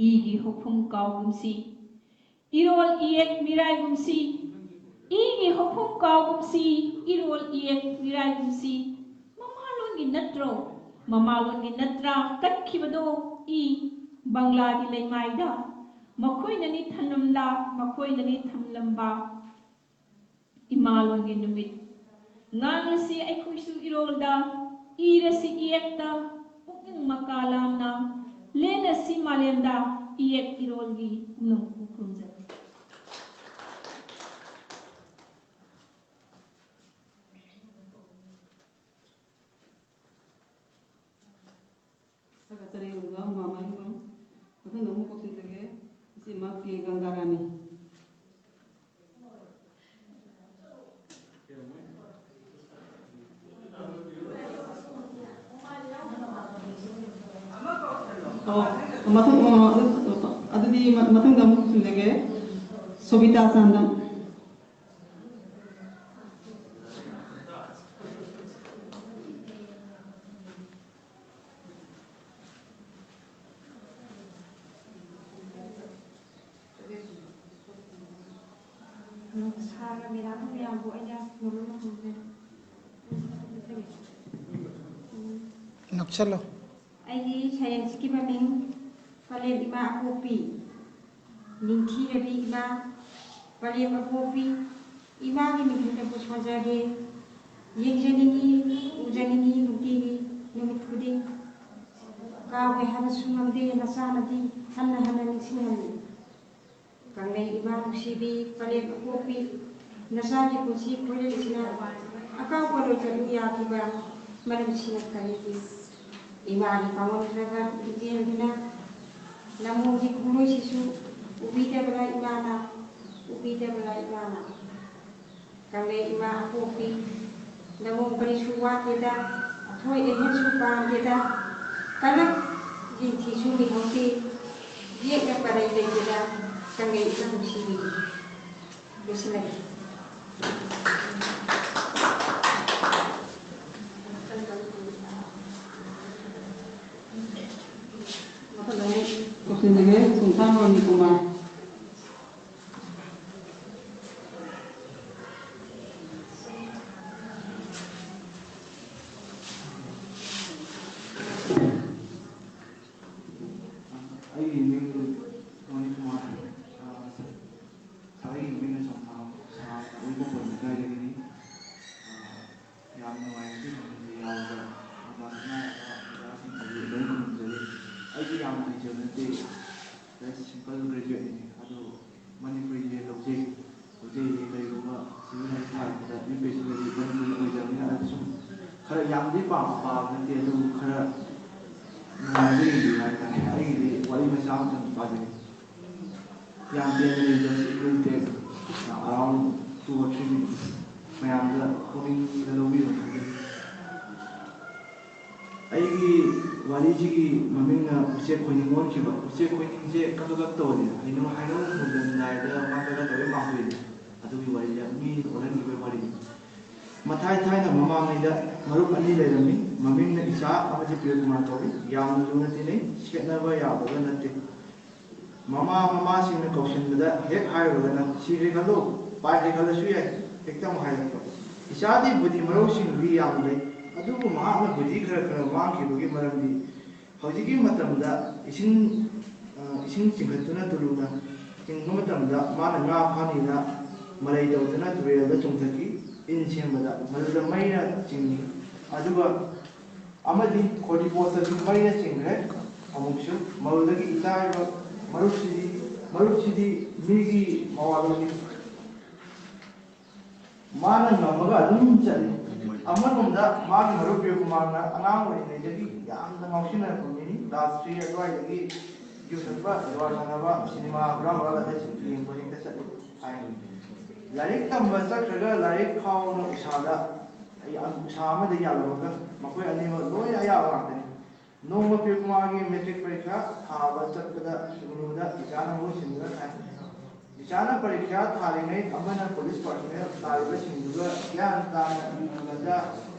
ꯏꯒꯤ ꯍꯧꯐꯝ ꯀꯥꯎꯒꯨꯝꯁꯤ, ꯏꯔꯣꯜ ꯏꯌꯦꯛ ꯃꯤꯔꯥꯏꯒꯨꯝꯁꯤ, ꯏꯒꯤ ꯍꯧꯐꯝ ꯀꯥꯎꯒꯨꯝꯁꯤ, ꯏꯔꯣꯜ ꯏꯌꯦꯛ ꯃꯤꯔꯥꯏꯒꯨꯝꯁꯤ꯫ ꯃꯃꯥꯂꯣꯟꯒꯤ ꯅꯠꯇ꯭ꯔꯣ? ꯃꯃꯥꯂꯣꯟꯒꯤ ꯅꯠꯇ꯭ꯔꯥ ꯀꯠꯈꯤꯕꯗꯣ? ꯏ ꯕꯪꯂꯥꯒꯤ ꯂꯩꯃꯥꯏꯗ ꯃꯈꯣꯏꯅꯅꯤ ꯊꯝꯂꯝꯂꯥ, ꯃꯈꯣꯏꯅꯅꯤ ꯊꯝꯂꯝꯕ꯫ ꯏꯃꯥꯂꯣꯟꯒꯤ ꯅꯨꯃꯤꯠ ꯉꯥꯡꯂꯁꯤ ꯑꯩꯈꯣꯏꯁꯨ ꯏꯔꯣꯜꯗ, ꯏꯔꯁꯤ ꯏꯌꯦꯛꯇ, ꯄꯨꯛꯅꯤꯡ ꯃꯀꯥ ꯂꯥꯝꯅ ꯂꯦꯟꯅꯁꯤ ꯃꯥꯂꯦꯝꯗ, ꯏꯌꯦꯛ ꯏꯔꯣꯜꯒꯤ ꯄꯨꯝꯅꯃꯛꯄꯨ ꯈꯨꯔꯨꯝꯖꯔꯤ꯫ ꯁꯥꯒꯠꯆꯔꯤ ꯑꯣꯖꯥ ꯍꯨꯃꯥ ꯃꯍꯤꯡꯕꯝ꯫ ꯃꯊꯪꯗ ꯑꯃꯨꯛ ꯀꯧꯁꯤꯜꯂꯒꯦ ꯏꯆꯦ ꯃꯥ ꯀꯦ ꯒꯪꯒꯥꯔꯥꯅꯤ꯫ ꯑꯣ, ꯃꯊꯪ, ꯑꯣ, ꯑꯗꯨꯗꯤ ꯃꯊꯪꯗ ꯑꯃꯨꯛ ꯀꯧꯁꯤꯜꯂꯒꯦ ꯁꯣꯕꯤꯇꯥ ꯆꯥꯟꯗꯝ꯫ ꯁꯥꯔ ꯃꯦꯗꯥꯝ ꯃꯌꯥꯝꯕꯨ ꯑꯩꯅ ꯃꯔꯨꯞ ꯑꯃ ꯍꯪꯖꯔꯤ꯫ ꯅꯞꯁꯜꯂꯣ꯫ ꯑꯩꯒꯤ ꯁꯩꯔꯦꯡꯁꯤꯒꯤ ꯃꯃꯤꯡ ꯄꯂꯦꯝ ꯏꯃꯥ ꯑꯄꯣꯛꯄꯤ꯫ ꯅꯤꯡꯊꯤꯔꯕꯤ ꯏꯃꯥ, ꯄꯂꯦꯝ ꯑꯄꯣꯛꯄꯤ, ꯏꯃꯥꯒꯤ ꯃꯤꯡꯗꯕꯨ ꯁꯣꯟꯖꯒꯦ꯫ ꯌꯦꯡꯖꯅꯤꯡꯏ, ꯎꯖꯅꯤꯡꯏ ꯅꯨꯡꯇꯤꯒꯤ ꯅꯨꯃꯤꯠ ꯈꯨꯗꯤꯡ꯫ ꯀꯥꯎꯒꯦ ꯍꯥꯏꯕꯁꯨ ꯉꯝꯗꯦ, ꯅꯆꯥꯅꯗꯤ ꯍꯟꯅ ꯍꯟꯅ ꯅꯤꯡꯁꯤꯡꯍꯜꯂꯤ꯫ ꯀꯪꯂꯩ ꯏꯃꯥ ꯅꯨꯡꯁꯤꯕꯤ, ꯄꯂꯦꯝ ꯑꯄꯣꯛꯄꯤ, ꯅꯆꯥꯒꯤ ꯄꯨꯟꯁꯤ ꯈꯣꯏꯔꯦꯜꯁꯤꯅ ꯑꯀꯥꯎꯕ ꯂꯣꯏꯇꯠꯂꯨ ꯌꯥꯈꯤꯕ ꯃꯔꯝꯁꯤꯅ ꯀꯔꯤꯒꯤ? ꯏꯃꯥꯒꯤ ꯄꯥꯉꯝꯗ꯭ꯔꯕ ꯃꯤꯠꯌꯦꯡꯗꯨꯅ ꯂꯝꯂꯣꯡꯒꯤ ꯈꯣꯡꯂꯣꯏꯁꯤꯁꯨ ꯎꯕꯤꯗꯕꯔꯥ ꯏꯃꯥꯅ, ꯎꯕꯤꯗꯕꯔꯥ ꯏꯃꯥꯅ? ꯀꯪꯂꯩ ꯏꯃꯥ ꯑꯄꯣꯛꯄꯤ, ꯅꯉꯣꯟ ꯀꯔꯤꯁꯨ ꯋꯥꯠꯇꯦꯗ, ꯑꯊꯣꯏ ꯑꯍꯦꯟꯁꯨ ꯄꯥꯝꯗꯦꯗ, ꯀꯂꯛ ꯌꯦꯡꯊꯤꯁꯨ ꯃꯤꯍꯧꯗꯦ, ꯌꯦꯛꯅ ꯄꯔꯩ ꯂꯩꯇꯦꯗ, ꯀꯪꯂꯩ ꯏꯃꯥ ꯅꯨꯡꯁꯤꯕꯤ꯫ ꯂꯣꯏꯁꯤꯜꯂꯒꯦ꯫ ꯃꯊꯪꯗ ꯑꯃꯨꯛ ꯀꯧꯁꯤꯟꯖꯒꯦ, ꯁꯨꯝꯊꯥꯡ ꯔꯣꯅꯤ ꯀꯨꯃꯥꯔ꯫ ꯑꯩꯒꯤ ꯃꯤꯡ ꯃꯣꯅꯤꯀꯨꯃꯥꯔ, ꯑ, ꯁ-, ꯁꯥꯒꯩꯒꯤ ꯃꯤꯡꯅ ꯁꯣꯝꯊꯥꯝ, ꯁꯥ-, ꯎꯔꯤꯄꯣꯛ ꯄꯣꯏꯅꯨ ꯂꯩꯀꯥꯏꯗꯒꯤꯅꯤ꯫ ꯑ, ꯌꯥꯝ ꯅꯨꯡꯉꯥꯏ ꯉꯁꯤ ꯐꯪꯕꯁꯦ ꯌꯥꯎꯕꯗ꯫ ꯑꯣꯖꯥ ꯁꯅꯥ, ꯑꯣꯖꯥꯁꯤꯡꯗꯁꯨ ꯂꯣꯏꯅ ꯈꯨꯔꯨꯝꯖꯔꯤ꯫ ꯑꯩꯗꯤ ꯌꯥꯝꯅ ꯍꯩꯖꯕ ꯅꯠꯇꯦ, just simple graduate ꯅꯤ꯫ ꯑꯗꯨ ꯃꯅꯤꯄꯨꯔꯤꯁꯦ ꯂꯧꯖꯩ꯫ ꯍꯧꯖꯤꯛ ꯍꯧꯖꯤꯛ ꯀꯔꯤꯒꯨꯝꯕ ꯁꯤꯚꯤꯜ ꯂꯥꯏꯟ ꯊꯥꯔꯛꯄꯗ ꯌꯨ ꯄꯤ ꯑꯦꯁ ꯁꯤꯗꯗꯤ ꯃꯅꯤꯄꯨꯔꯤ ꯑꯣꯏꯗꯕꯅꯤꯅ ꯑꯗꯨ ꯁꯨꯝ ꯈꯔ ꯌꯥꯝꯗꯤ ꯄꯥꯝꯕ ꯄꯥꯕ ꯅꯠꯇꯦ, ꯑꯗꯨꯕꯨ ꯈꯔ ꯅꯨꯡꯉꯥꯏꯕ ꯌꯦꯡꯕꯤꯌꯨ ꯍꯥꯏꯇꯥꯔꯦ꯫ ꯑꯩꯒꯤꯗꯤ ꯋꯥꯔꯤ ꯃꯆꯥ ꯑꯃꯇꯪ ꯄꯥꯖꯒꯦ꯫ ꯌꯥꯝ ꯇꯦꯟꯅ ꯂꯩꯖꯔꯁꯨ, it will take around two or three minutes꯫ ꯃꯌꯥꯝꯗ ꯄꯨꯛꯅꯤꯡꯗ ꯂꯧꯕꯤꯌꯨ ꯍꯥꯏꯖꯔꯤ꯫ ꯑꯩꯒꯤ ꯋꯥꯔꯤꯁꯤꯒꯤ ꯃꯃꯤꯡꯅ ꯎꯆꯦꯛ ꯈꯣꯏꯅꯤꯡ ꯑꯣꯟꯈꯤꯕ꯫ ꯎꯆꯦꯛ ꯈꯣꯏꯅꯤꯡꯁꯦ ꯀꯛ ꯀꯛ ꯀꯛ ꯇꯧꯔꯤꯅ ꯍꯩꯅꯧ, ꯍꯩꯅꯧ ꯃꯨꯜꯂꯝꯗꯥꯏꯗ ꯃꯥ ꯀꯛ ꯀꯛ ꯇꯧꯔꯤ ꯃꯥꯟꯗꯣꯏꯅꯦ꯫ ꯑꯗꯨꯒꯤ ꯋꯥꯔꯤꯁꯦ ꯃꯤꯅ ꯑꯣꯜꯍꯟꯈꯤꯕꯒꯤ ꯋꯥꯔꯤꯅꯤ꯫ ꯃꯊꯥꯏ ꯊꯥꯏꯅ ꯃꯃꯥꯡꯉꯩꯗ ꯃꯔꯨꯞ ꯑꯅꯤ ꯂꯩꯔꯝꯃꯤ꯫ ꯃꯃꯤꯡꯅ ꯏꯆꯥ ꯑꯃꯗꯤ ꯄ꯭ꯔꯤꯌꯣꯀꯨꯃꯥꯔ ꯀꯧꯏ꯫ ꯌꯥꯝꯅ ꯂꯨꯅ ꯇꯤꯟꯅꯩ, ꯈꯦꯠꯅꯕ ꯌꯥꯕꯒ ꯅꯠꯇꯦ꯫ ꯃꯃꯥ ꯃꯃꯥꯁꯤꯡꯅ ꯀꯧꯁꯤꯟꯕꯗ ꯍꯦꯛ ꯍꯥꯏꯔꯨꯔꯒꯅ "ꯁꯤꯈ꯭ꯔꯦ ꯈꯜꯂꯣ, ꯄꯥꯏꯈ꯭ꯔꯦ ꯈꯜꯂꯁꯨ ꯌꯥꯏ", ꯍꯦꯛꯇ ꯑꯃꯨꯛ ꯍꯥꯏꯔꯛꯄ꯫ ꯏꯆꯥꯗꯤ ꯕꯨꯙꯤ ꯃꯔꯧꯁꯤꯡꯗꯤ ꯌꯥꯝ ꯂꯩ, ꯑꯗꯨꯕꯨ ꯃꯍꯥꯛꯅ ꯕꯨꯙꯤ ꯈꯔ ꯈꯔ ꯃꯥꯡꯈꯤꯕꯒꯤ ꯃꯔꯝꯗꯤ ꯍꯧꯖꯤꯛꯀꯤ ꯃꯇꯝꯗ ꯏꯁꯤꯡ, ꯑ, ꯏꯁꯤꯡ ꯆꯤꯡꯈꯠꯇꯨꯅ ꯇꯨꯂꯨꯅ ꯆꯤꯡꯕ ꯃꯇꯝꯗ ꯃꯥꯅ ꯉꯥ ꯐꯥꯅꯤꯅ ꯃꯔꯩ ꯇꯧꯗꯨꯅ ꯇꯨꯔꯦꯜꯗ ꯆꯣꯡꯊꯈꯤ꯫ ꯏꯟ ꯁꯦꯝꯕꯗ ꯃꯗꯨꯗ ꯃꯩꯅ ꯆꯤꯡꯉꯤ꯫ ꯑꯗꯨꯒ ꯑꯃꯗꯤ ꯈꯣꯔꯤ ꯄꯣꯠꯇꯁꯨ ꯃꯩꯅ ꯆꯤꯡꯈ꯭ꯔꯦ꯫ ꯑꯃꯨꯛꯁꯨ ꯃꯗꯨꯗꯒꯤ ꯏꯀꯥꯏꯕ ꯃꯔꯨꯞꯁꯤꯗꯤ, ꯃꯔꯨꯞꯁꯤꯗꯤ ꯃꯤꯒꯤ ꯃꯋꯥ ꯂꯧꯗꯦ꯫ ꯃꯥꯅ ꯉꯝꯃꯒ ꯑꯗꯨꯝ ꯆꯠꯂꯤ꯫ ꯑꯃꯔꯣꯝꯗ ꯃꯥꯒꯤ ꯃꯔꯨꯞ ꯄ꯭ꯔꯤꯌꯣꯀꯨꯃꯥꯔꯅ ꯑꯉꯥꯡ ꯑꯣꯏꯔꯤꯉꯩꯗꯒꯤ ꯌꯥꯝꯅ ꯉꯥꯎꯁꯤꯟꯅꯔꯛꯄ ꯃꯤꯅꯤ꯫ ꯀ꯭ꯂꯥꯁ ꯊ꯭ꯔꯤ ꯑꯗꯨꯋꯥꯏꯗꯒꯤ ꯌꯨ ꯊꯛꯄ, ꯖꯨꯋꯥ ꯁꯥꯟꯅꯕ, ꯁꯤꯅꯦꯃꯥ ꯍꯨꯔꯥꯟꯕ ꯑꯗꯩ ꯌꯦꯡꯕ ꯍꯦꯛꯇ ꯆꯠꯂꯤ ꯍꯥꯏ꯫ ꯂꯥꯏꯔꯤꯛ ꯇꯝꯕ ꯆꯠꯈ꯭ꯔꯒ ꯂꯥꯏꯔꯤꯛ ꯐꯥꯎꯅ ꯎꯁꯥꯗ, ꯑꯩ ꯎꯁꯥ ꯑꯃꯗ ꯌꯥꯜꯂꯝꯃꯒ ꯃꯈꯣꯏ ꯑꯅꯤꯃꯛ ꯂꯣꯏꯅ ꯑꯌꯥꯕ ꯉꯥꯛꯇꯅꯤ꯫ ꯅꯣꯡꯃ ꯄ꯭ꯔꯤꯌꯣꯀꯨꯃꯥꯔꯒꯤ ꯃꯦꯇ꯭ꯔꯤꯛ ꯄꯔꯤꯈ꯭ꯌꯥ ꯊꯥꯕ ꯆꯠꯄꯗ ꯁꯨꯒꯅꯨꯗ ꯏꯆꯥꯅ ꯃꯍꯨꯠ ꯁꯤꯟꯗꯨꯅ ꯊꯥꯏ꯫ ꯏꯆꯥꯅ ꯄꯔꯤꯈ꯭ꯌꯥ ꯊꯥꯔꯤꯉꯩ ꯑꯃꯅ ꯄꯨꯂꯤꯁ ꯄꯥꯔꯁꯣꯅꯦꯜ ꯇꯥꯔꯤꯕꯁꯤꯡꯗꯨꯒ ꯒ꯭ꯌꯥꯟ ꯇꯥꯅ ꯏ ꯈꯨꯝꯕꯗ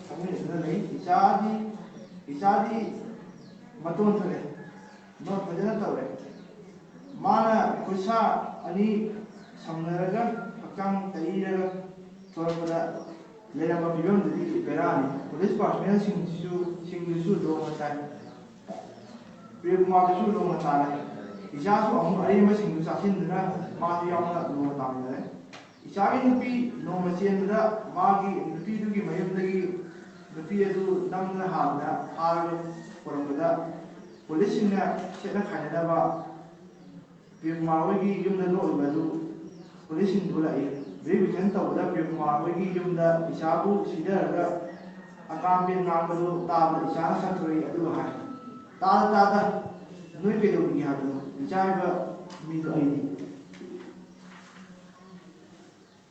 ꯐꯝꯃꯤꯟꯅꯗꯨꯅ ꯂꯩ꯫ ꯏꯆꯥꯗꯤ, ꯏꯆꯥꯗꯤ ꯃꯇꯣꯟ ꯊꯣꯛꯑꯦ, ꯅꯣꯠ ꯐꯖꯅ ꯇꯧꯔꯦ꯫ ꯃꯥꯅ ꯈꯨꯠꯁꯥ ꯑꯅꯤ ꯁꯝꯅꯔꯒ ꯍꯛꯆꯥꯡ ꯇꯩꯔꯒ ꯊꯣꯔꯛꯄꯗ ꯂꯩꯔꯝꯕ ꯐꯤꯕꯝꯗꯨꯗꯤ ꯕꯦꯔꯥꯅꯤ꯫ ꯄꯨꯂꯤꯁ ꯄꯥꯔꯁꯣꯅꯦꯜꯁꯤꯡꯁꯤꯁꯨ, ꯁꯤꯡꯗꯨꯁꯨ ꯂꯣꯡꯅ ꯇꯥꯏ꯫ ꯄ꯭ꯔꯦꯝꯀꯨꯃꯥꯔꯗꯁꯨ ꯅꯣꯡꯃ ꯇꯥꯔꯦ꯫ ꯏꯆꯥꯁꯨ ꯑꯃꯨꯛ ꯑꯔꯦꯝꯕꯁꯤꯡꯗꯨ ꯆꯥꯁꯤꯟꯗꯨꯅ ꯃꯥꯁꯨ ꯌꯥꯎꯅ ꯅꯣꯡꯃ ꯇꯥꯃꯤꯟꯅꯔꯦ꯫ ꯏꯆꯥꯒꯤ ꯅꯨꯄꯤ ꯅꯣꯡꯃ ꯆꯦꯟꯕꯗ ꯃꯥꯒꯤ ꯅꯨꯄꯤꯗꯨꯒꯤ ꯃꯌꯨꯝꯗꯒꯤ ꯅꯨꯄꯤ ꯑꯗꯨ ꯅꯝꯗꯨꯅ ꯍꯥꯟꯅ ꯐꯥꯔꯒ ꯄꯨꯔꯛꯄꯗ ꯄꯨꯂꯤꯁꯁꯤꯡꯅ ꯁꯦꯠꯅ ꯈꯥꯏꯅꯅꯕ ꯄ꯭ꯔꯦꯝꯀꯨꯃꯥꯔ ꯍꯣꯏꯒꯤ ꯌꯨꯝꯗ ꯂꯣꯠꯂꯤꯕ ꯑꯗꯨ ꯄꯨꯂꯤꯁꯁꯤꯡꯗꯨ ꯂꯥꯛꯏ꯫ ꯚꯦꯔꯤꯐꯤꯀꯦꯁꯟ ꯇꯧꯕꯗ ꯄ꯭ꯔꯦꯝꯀꯨꯃꯥꯔ ꯍꯣꯏꯒꯤ ꯌꯨꯝꯗ ꯏꯆꯥꯕꯨ ꯁꯤꯊꯔꯒ ꯑꯀꯥꯝꯄꯦꯟ ꯉꯥꯡꯕꯗꯨ ꯇꯥꯕꯗ ꯏꯆꯥꯅ ꯁꯟꯗꯣꯔꯛꯏ ꯑꯗꯨꯒ ꯍꯥꯏ, "ꯇꯥꯗ ꯇꯥꯗ, ꯅꯣꯏ ꯀꯩꯗꯧꯔꯤꯒꯦ ꯍꯥꯏꯕꯅꯣ? ꯏꯆꯥ ꯍꯥꯏꯕ ꯃꯤꯗꯣ ꯑꯩꯅꯤ"꯫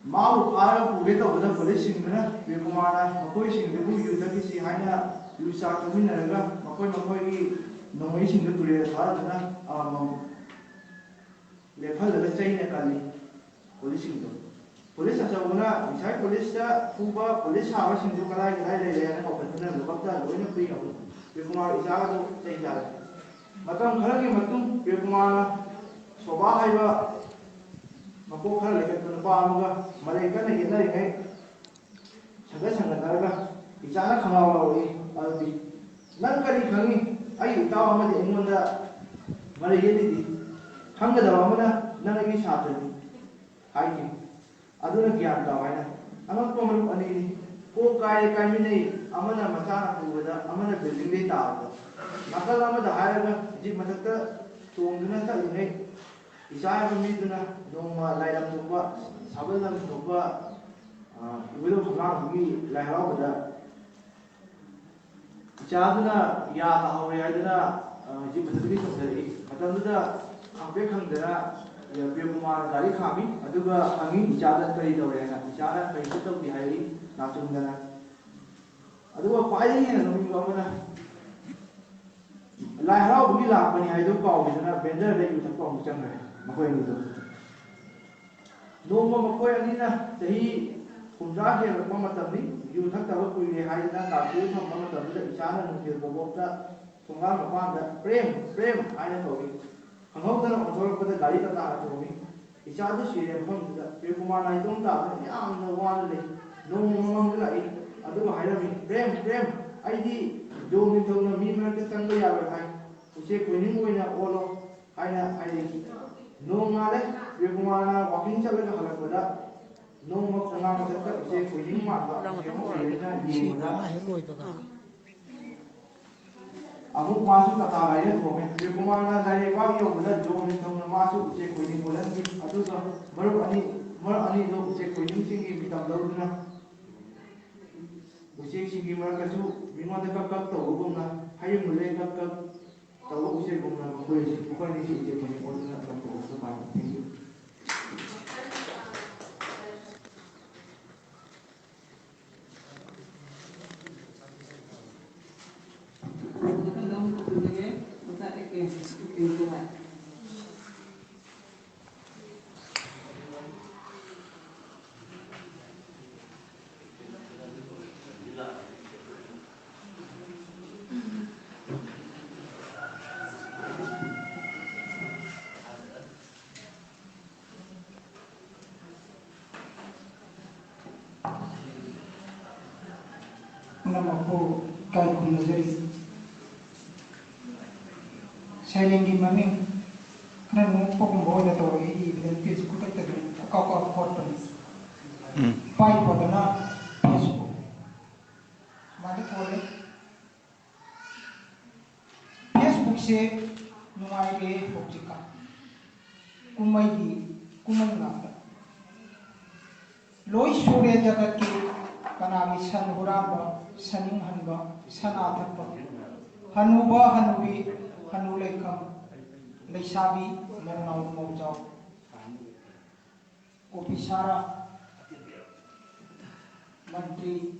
ꯃꯥꯕꯨ ꯐꯥꯔꯒ ꯄꯨꯒꯦ ꯇꯧꯕꯗ ꯄꯨꯂꯤꯁꯁꯤꯡꯗꯨꯅ ꯄ꯭ꯔꯦꯝꯀꯨꯃꯥꯔꯅ ꯃꯈꯣꯏꯁꯤꯡꯗꯨꯕꯨ ꯌꯨ ꯊꯛꯈꯤꯁꯤ ꯍꯥꯏꯅ ꯌꯨ ꯆꯥ ꯊꯛꯃꯤꯟꯅꯔꯒ ꯃꯈꯣꯏ ꯃꯈꯣꯏꯒꯤ ꯅꯣꯡꯃꯩꯁꯤꯡꯗꯨ ꯇꯨꯔꯦꯜꯗ ꯊꯥꯗꯗꯨꯅ ꯑꯃꯃꯝ ꯂꯦꯞꯍꯜꯂꯒ ꯆꯩꯅ ꯀꯜꯂꯤ꯫ ꯄꯨꯂꯤꯁꯁꯤꯡꯗꯨ, ꯄꯨꯂꯤꯁ ꯑꯆꯧꯕꯅ ꯉꯁꯥꯏ ꯄꯨꯂꯤꯁꯇ ꯐꯨꯕ, ꯄꯨꯂꯤꯁ ꯁꯥꯕꯁꯤꯡꯗꯨ ꯀꯗꯥꯏ ꯀꯗꯥꯏ ꯂꯩꯔꯦ ꯍꯥꯏꯅ ꯀꯧꯈꯠꯇꯨꯅ ꯂꯣꯀꯞꯇ ꯂꯣꯏꯅ ꯄꯨꯏ꯫ ꯄ꯭ꯔꯦꯝꯀꯨꯃꯥꯔ ꯏꯆꯥꯒꯗꯨ ꯆꯩ ꯆꯥꯔꯦ꯫ ꯃꯇꯝ ꯈꯔꯒꯤ ꯃꯇꯨꯡ ꯄ꯭ꯔꯦꯝꯀꯨꯃꯥꯔꯅ ꯁꯣꯚꯥ ꯍꯥꯏꯕ ꯃꯀꯣꯛ ꯈꯔ ꯂꯩꯈꯠꯄ ꯅꯨꯄꯥ ꯑꯃꯒ ꯃꯔꯩ ꯀꯟꯅ ꯌꯦꯠꯅꯔꯤꯉꯩ ꯁꯪꯒꯠ ꯁꯪꯒꯠꯅꯔꯒ ꯏꯆꯥꯅ ꯈꯪꯉꯥꯎ ꯂꯧꯔꯛꯏ꯫ ꯑꯗꯨꯗꯤ, "ꯅꯪ ꯀꯔꯤ ꯈꯪꯉꯤ? ꯑꯩꯒꯤ ꯏꯇꯥꯎ ꯑꯃꯗꯤ ꯑꯩꯉꯣꯟꯗ ꯃꯔꯩ ꯌꯦꯠꯂꯤꯗꯤ꯫ ꯈꯪꯒꯗꯕ ꯑꯃꯅ ꯅꯪ ꯑꯩꯒꯤ ꯁꯥꯇ꯭ꯔꯅꯤ" ꯍꯥꯏꯈꯤ꯫ ꯑꯗꯨꯅ ꯒ꯭ꯌꯥꯟ ꯇꯥꯎ ꯍꯥꯏꯅ꯫ ꯑꯉꯛꯄ ꯃꯔꯨꯞ ꯑꯅꯤꯅꯤ꯫ ꯀꯣꯛ ꯀꯥꯏꯔꯦ ꯀꯥꯏꯃꯤꯟꯅꯩ꯫ ꯑꯃꯅ ꯃꯆꯥꯅ ꯄꯨꯕꯗ, ꯑꯃꯅ ꯕꯤꯜꯗꯤꯡꯗꯩ ꯇꯥꯕꯗ꯫ ꯅꯥꯀꯜ ꯑꯃꯗ ꯍꯥꯏꯔꯒ ꯖꯤꯞ ꯃꯊꯛꯇ ꯇꯣꯡꯗꯨꯅ ꯆꯠꯂꯤꯉꯩ ꯏꯆꯥ ꯍꯥꯏꯕ ꯃꯤꯗꯨꯅ ꯅꯣꯡꯃ ꯂꯥꯏꯂꯝ ꯊꯣꯛꯄ, ꯁꯥꯕꯜ ꯂꯝ ꯊꯣꯛꯄ, ꯑ, ꯏꯕꯨꯙꯧ ꯈꯝꯂꯥꯡꯕꯒꯤ ꯂꯥꯏ ꯍꯔꯥꯎꯕꯗ ꯏꯆꯥꯗꯨꯅ ꯌꯥ ꯇꯥꯍꯧꯔꯦ ꯍꯥꯏꯗꯨꯅ, ꯑ, ꯖꯤꯞ ꯃꯊꯛꯇꯒꯤ ꯆꯣꯡꯊꯔꯛꯏ꯫ ꯃꯇꯝꯗꯨꯗ ꯈꯪꯄ꯭ꯔꯦꯛ ꯈꯪꯗꯅ, ꯑ, ꯄ꯭ꯔꯦꯝꯀꯨꯃꯥꯔꯅ ꯒꯥꯔꯤ ꯈꯥꯝꯃꯤ꯫ ꯑꯗꯨꯒ ꯍꯪꯉꯤ, "ꯏꯆꯥꯗ ꯀꯔꯤ ꯇꯧꯔꯦ?" ꯍꯥꯏꯅ꯫ ꯏꯆꯥꯅ ꯀꯔꯤꯁꯨ ꯇꯧꯗꯦ ꯍꯥꯏꯔꯛꯏ, ꯅꯥꯆꯨꯡꯗꯅ꯫ ꯑꯗꯨꯒ ꯈ꯭ꯋꯥꯏꯗꯒꯤ ꯍꯦꯟꯅ ꯅꯣꯛꯅꯤꯡꯕ ꯑꯃꯅ, ꯂꯥꯏ ꯍꯔꯥꯎꯕꯒꯤ ꯂꯥꯛꯄꯅꯤ ꯍꯥꯏꯗꯨ ꯀꯥꯎꯈꯤꯗꯅ ꯕꯦꯟꯗꯔꯗ ꯌꯨ ꯊꯛꯄ ꯑꯃꯨꯛ ꯆꯪꯈ꯭ꯔꯦ ꯃꯈꯣꯏ ꯑꯅꯤꯗꯣ꯫ ꯅꯣꯡꯃ ꯃꯈꯣꯏ ꯑꯅꯤꯅ ꯆꯍꯤ ꯍꯨꯝꯗ꯭ꯔꯥ ꯍꯦꯜꯂꯛꯄ ꯃꯇꯝꯅꯤ꯫ ꯌꯨ ꯊꯛꯇꯕ ꯀꯨꯏꯔꯦ ꯍꯥꯏꯗꯅ ꯀꯥꯔꯐ꯭ꯌꯨ ꯊꯝꯕ ꯃꯇꯝꯗꯨꯗ ꯏꯆꯥꯅ ꯅꯨꯡꯊꯤꯜ ꯕꯣꯕꯣꯛꯇ ꯊꯣꯡꯒꯥꯟ ꯃꯄꯥꯟꯗ, "ꯄ꯭ꯔꯦꯝ, ꯄ꯭ꯔꯦꯝ" ꯍꯥꯏꯅ ꯀꯧꯏ꯫ ꯈꯪꯍꯧꯗꯅ ꯑꯣꯟꯊꯣꯔꯛꯄꯗ ꯒꯥꯔꯤ ꯇꯇꯥꯅ ꯊꯣꯝꯃꯤ꯫ ꯏꯆꯥꯗꯨ ꯁꯤꯔꯦ ꯃꯐꯝꯗꯨꯗ꯫ ꯄ꯭ꯔꯦꯝꯀꯨꯃꯥꯔ ꯅꯥꯏꯇꯣꯝ ꯇꯥꯗꯨꯅ ꯌꯥꯝꯅ ꯋꯥꯅ ꯂꯩ꯫ ꯅꯣꯡꯃ ꯃꯃꯥꯡꯗ ꯂꯥꯛꯏ꯫ ꯑꯗꯨꯒ ꯍꯥꯏꯔꯝꯃꯤ, "ꯄ꯭ꯔꯦꯝ, ꯄ꯭ꯔꯦꯝ, ꯑꯩꯗꯤ ꯖꯣ ꯅꯤꯡꯊꯧꯅ ꯃꯤ ꯃꯔꯛꯇ ꯆꯪꯕ ꯌꯥꯔꯣꯏ ꯍꯥꯏ"꯫ ꯎꯆꯦꯛ ꯀꯣꯏꯅꯤꯡ ꯑꯣꯏꯅ ꯑꯣꯜꯂꯣ ꯍꯥꯏꯅ ꯍꯥꯏꯔꯤ꯫ ꯅꯣꯡꯉꯥꯜꯂꯦ꯫ ꯄ꯭ꯔꯤꯌꯣꯀꯨꯃꯥꯔꯅ ꯋꯥꯀꯤꯡ ꯆꯠꯂꯒ ꯍꯜꯂꯛꯄꯗ ꯅꯣꯡꯃ ꯈꯣꯡꯅꯥꯡ ꯃꯊꯛꯇ ꯎꯆꯦꯛ ꯀꯣꯏꯅꯤꯡ ꯃꯥꯟꯕ ꯎꯆꯦꯛ ꯑꯃ ꯎꯔꯦꯅ ꯌꯦꯡꯕꯗ ꯑꯃ ꯍꯦꯛ ꯂꯣꯏꯕꯒ ꯑꯃꯨꯛ ꯃꯥꯁꯨ ꯇꯇꯥ ꯂꯥꯏꯔꯦꯟ ꯊꯣꯛꯑꯦ꯫ ꯄ꯭ꯔꯤꯌꯣꯀꯨꯃꯥꯔꯅ ꯂꯥꯏꯔꯩꯕꯥꯛ ꯌꯧꯕꯗ ꯖꯣ ꯅꯤꯡꯊꯧꯅ ꯃꯥꯁꯨ ꯎꯆꯦꯛ ꯀꯣꯏꯅꯤꯡ ꯑꯣꯜꯍꯟꯈꯤ꯫ ꯑꯗꯨꯒ ꯃꯔꯨꯞ ꯑꯅꯤ, ꯃꯔꯨꯞ ꯑꯅꯤꯗꯨ ꯎꯆꯦꯛ ꯀꯣꯏꯅꯤꯡꯁꯤꯡꯒꯤ ꯃꯤꯇꯝ ꯂꯧꯗꯨꯅ ꯎꯆꯦꯛꯁꯤꯡꯒꯤ ꯃꯔꯛꯇꯁꯨ ꯃꯤꯉꯣꯟꯗ ꯀꯛ ꯀꯛ ꯇꯧꯕꯒꯨꯝꯅ ꯍꯌꯨꯝ ꯂꯩ ꯀꯛ ꯀꯛ ꯇꯧꯕ ꯎꯆꯦꯛꯒꯨꯝꯅ ꯃꯈꯣꯏ, ꯃꯈꯣꯏ ꯑꯅꯤꯁꯤ ꯎꯆꯦꯛ ꯃꯌꯨꯝ ꯑꯣꯟꯗꯨꯅ ꯂꯪꯊꯣꯛꯂꯛꯄ ꯄꯥꯝꯃꯤ꯫ Thank you. ꯄꯨꯝꯅꯃꯛꯄꯨ ꯏꯀꯥꯏ ꯈꯨꯝꯅꯖꯔꯤ꯫ ꯁꯩꯔꯦꯡꯒꯤ ꯃꯃꯤꯡ ꯈꯔ ꯅꯣꯛꯄꯒꯨꯝꯕ ꯑꯣꯏꯅ ꯇꯧꯔꯒ ꯏꯕꯗ ꯄꯦꯖ ꯈꯨꯗꯛꯇ ꯑꯗꯨꯝ ꯀꯥꯎ ꯀꯥꯎ ꯈꯣꯠꯄꯅꯤ꯫ ꯎꯝ꯫ ꯏꯄꯥ ꯏꯄꯨꯗꯅ ꯐꯦꯁꯕꯨꯛ ꯁꯨꯃꯥꯏꯅ ꯊꯣꯜꯂꯤ꯫ ꯐꯦꯁꯕꯨꯛꯁꯦ ꯅꯨꯡꯉꯥꯏꯔꯦ ꯍꯧꯖꯤꯛꯀꯥꯟ꯫ ꯀꯨꯝꯍꯩꯒꯤ ꯀꯨꯝꯍꯩ ꯉꯥꯛꯇ꯫ ꯂꯣꯏ ꯁꯨꯔꯦ ꯖꯒꯠꯀꯤ, ꯀꯅꯥꯒꯤ ꯁꯟ ꯍꯨꯔꯥꯟꯕ, ꯁꯟ ꯏꯪꯍꯟꯕ, ꯁꯅꯥ ꯊꯛꯄ, ꯍꯅꯨꯕ ꯍꯅꯨꯕꯤ, ꯍꯅꯨ ꯂꯩꯈꯝ, ꯂꯩꯁꯥꯕꯤ ꯃꯧꯅꯥꯎ ꯃꯧꯖꯥꯎ, officer, Mantri,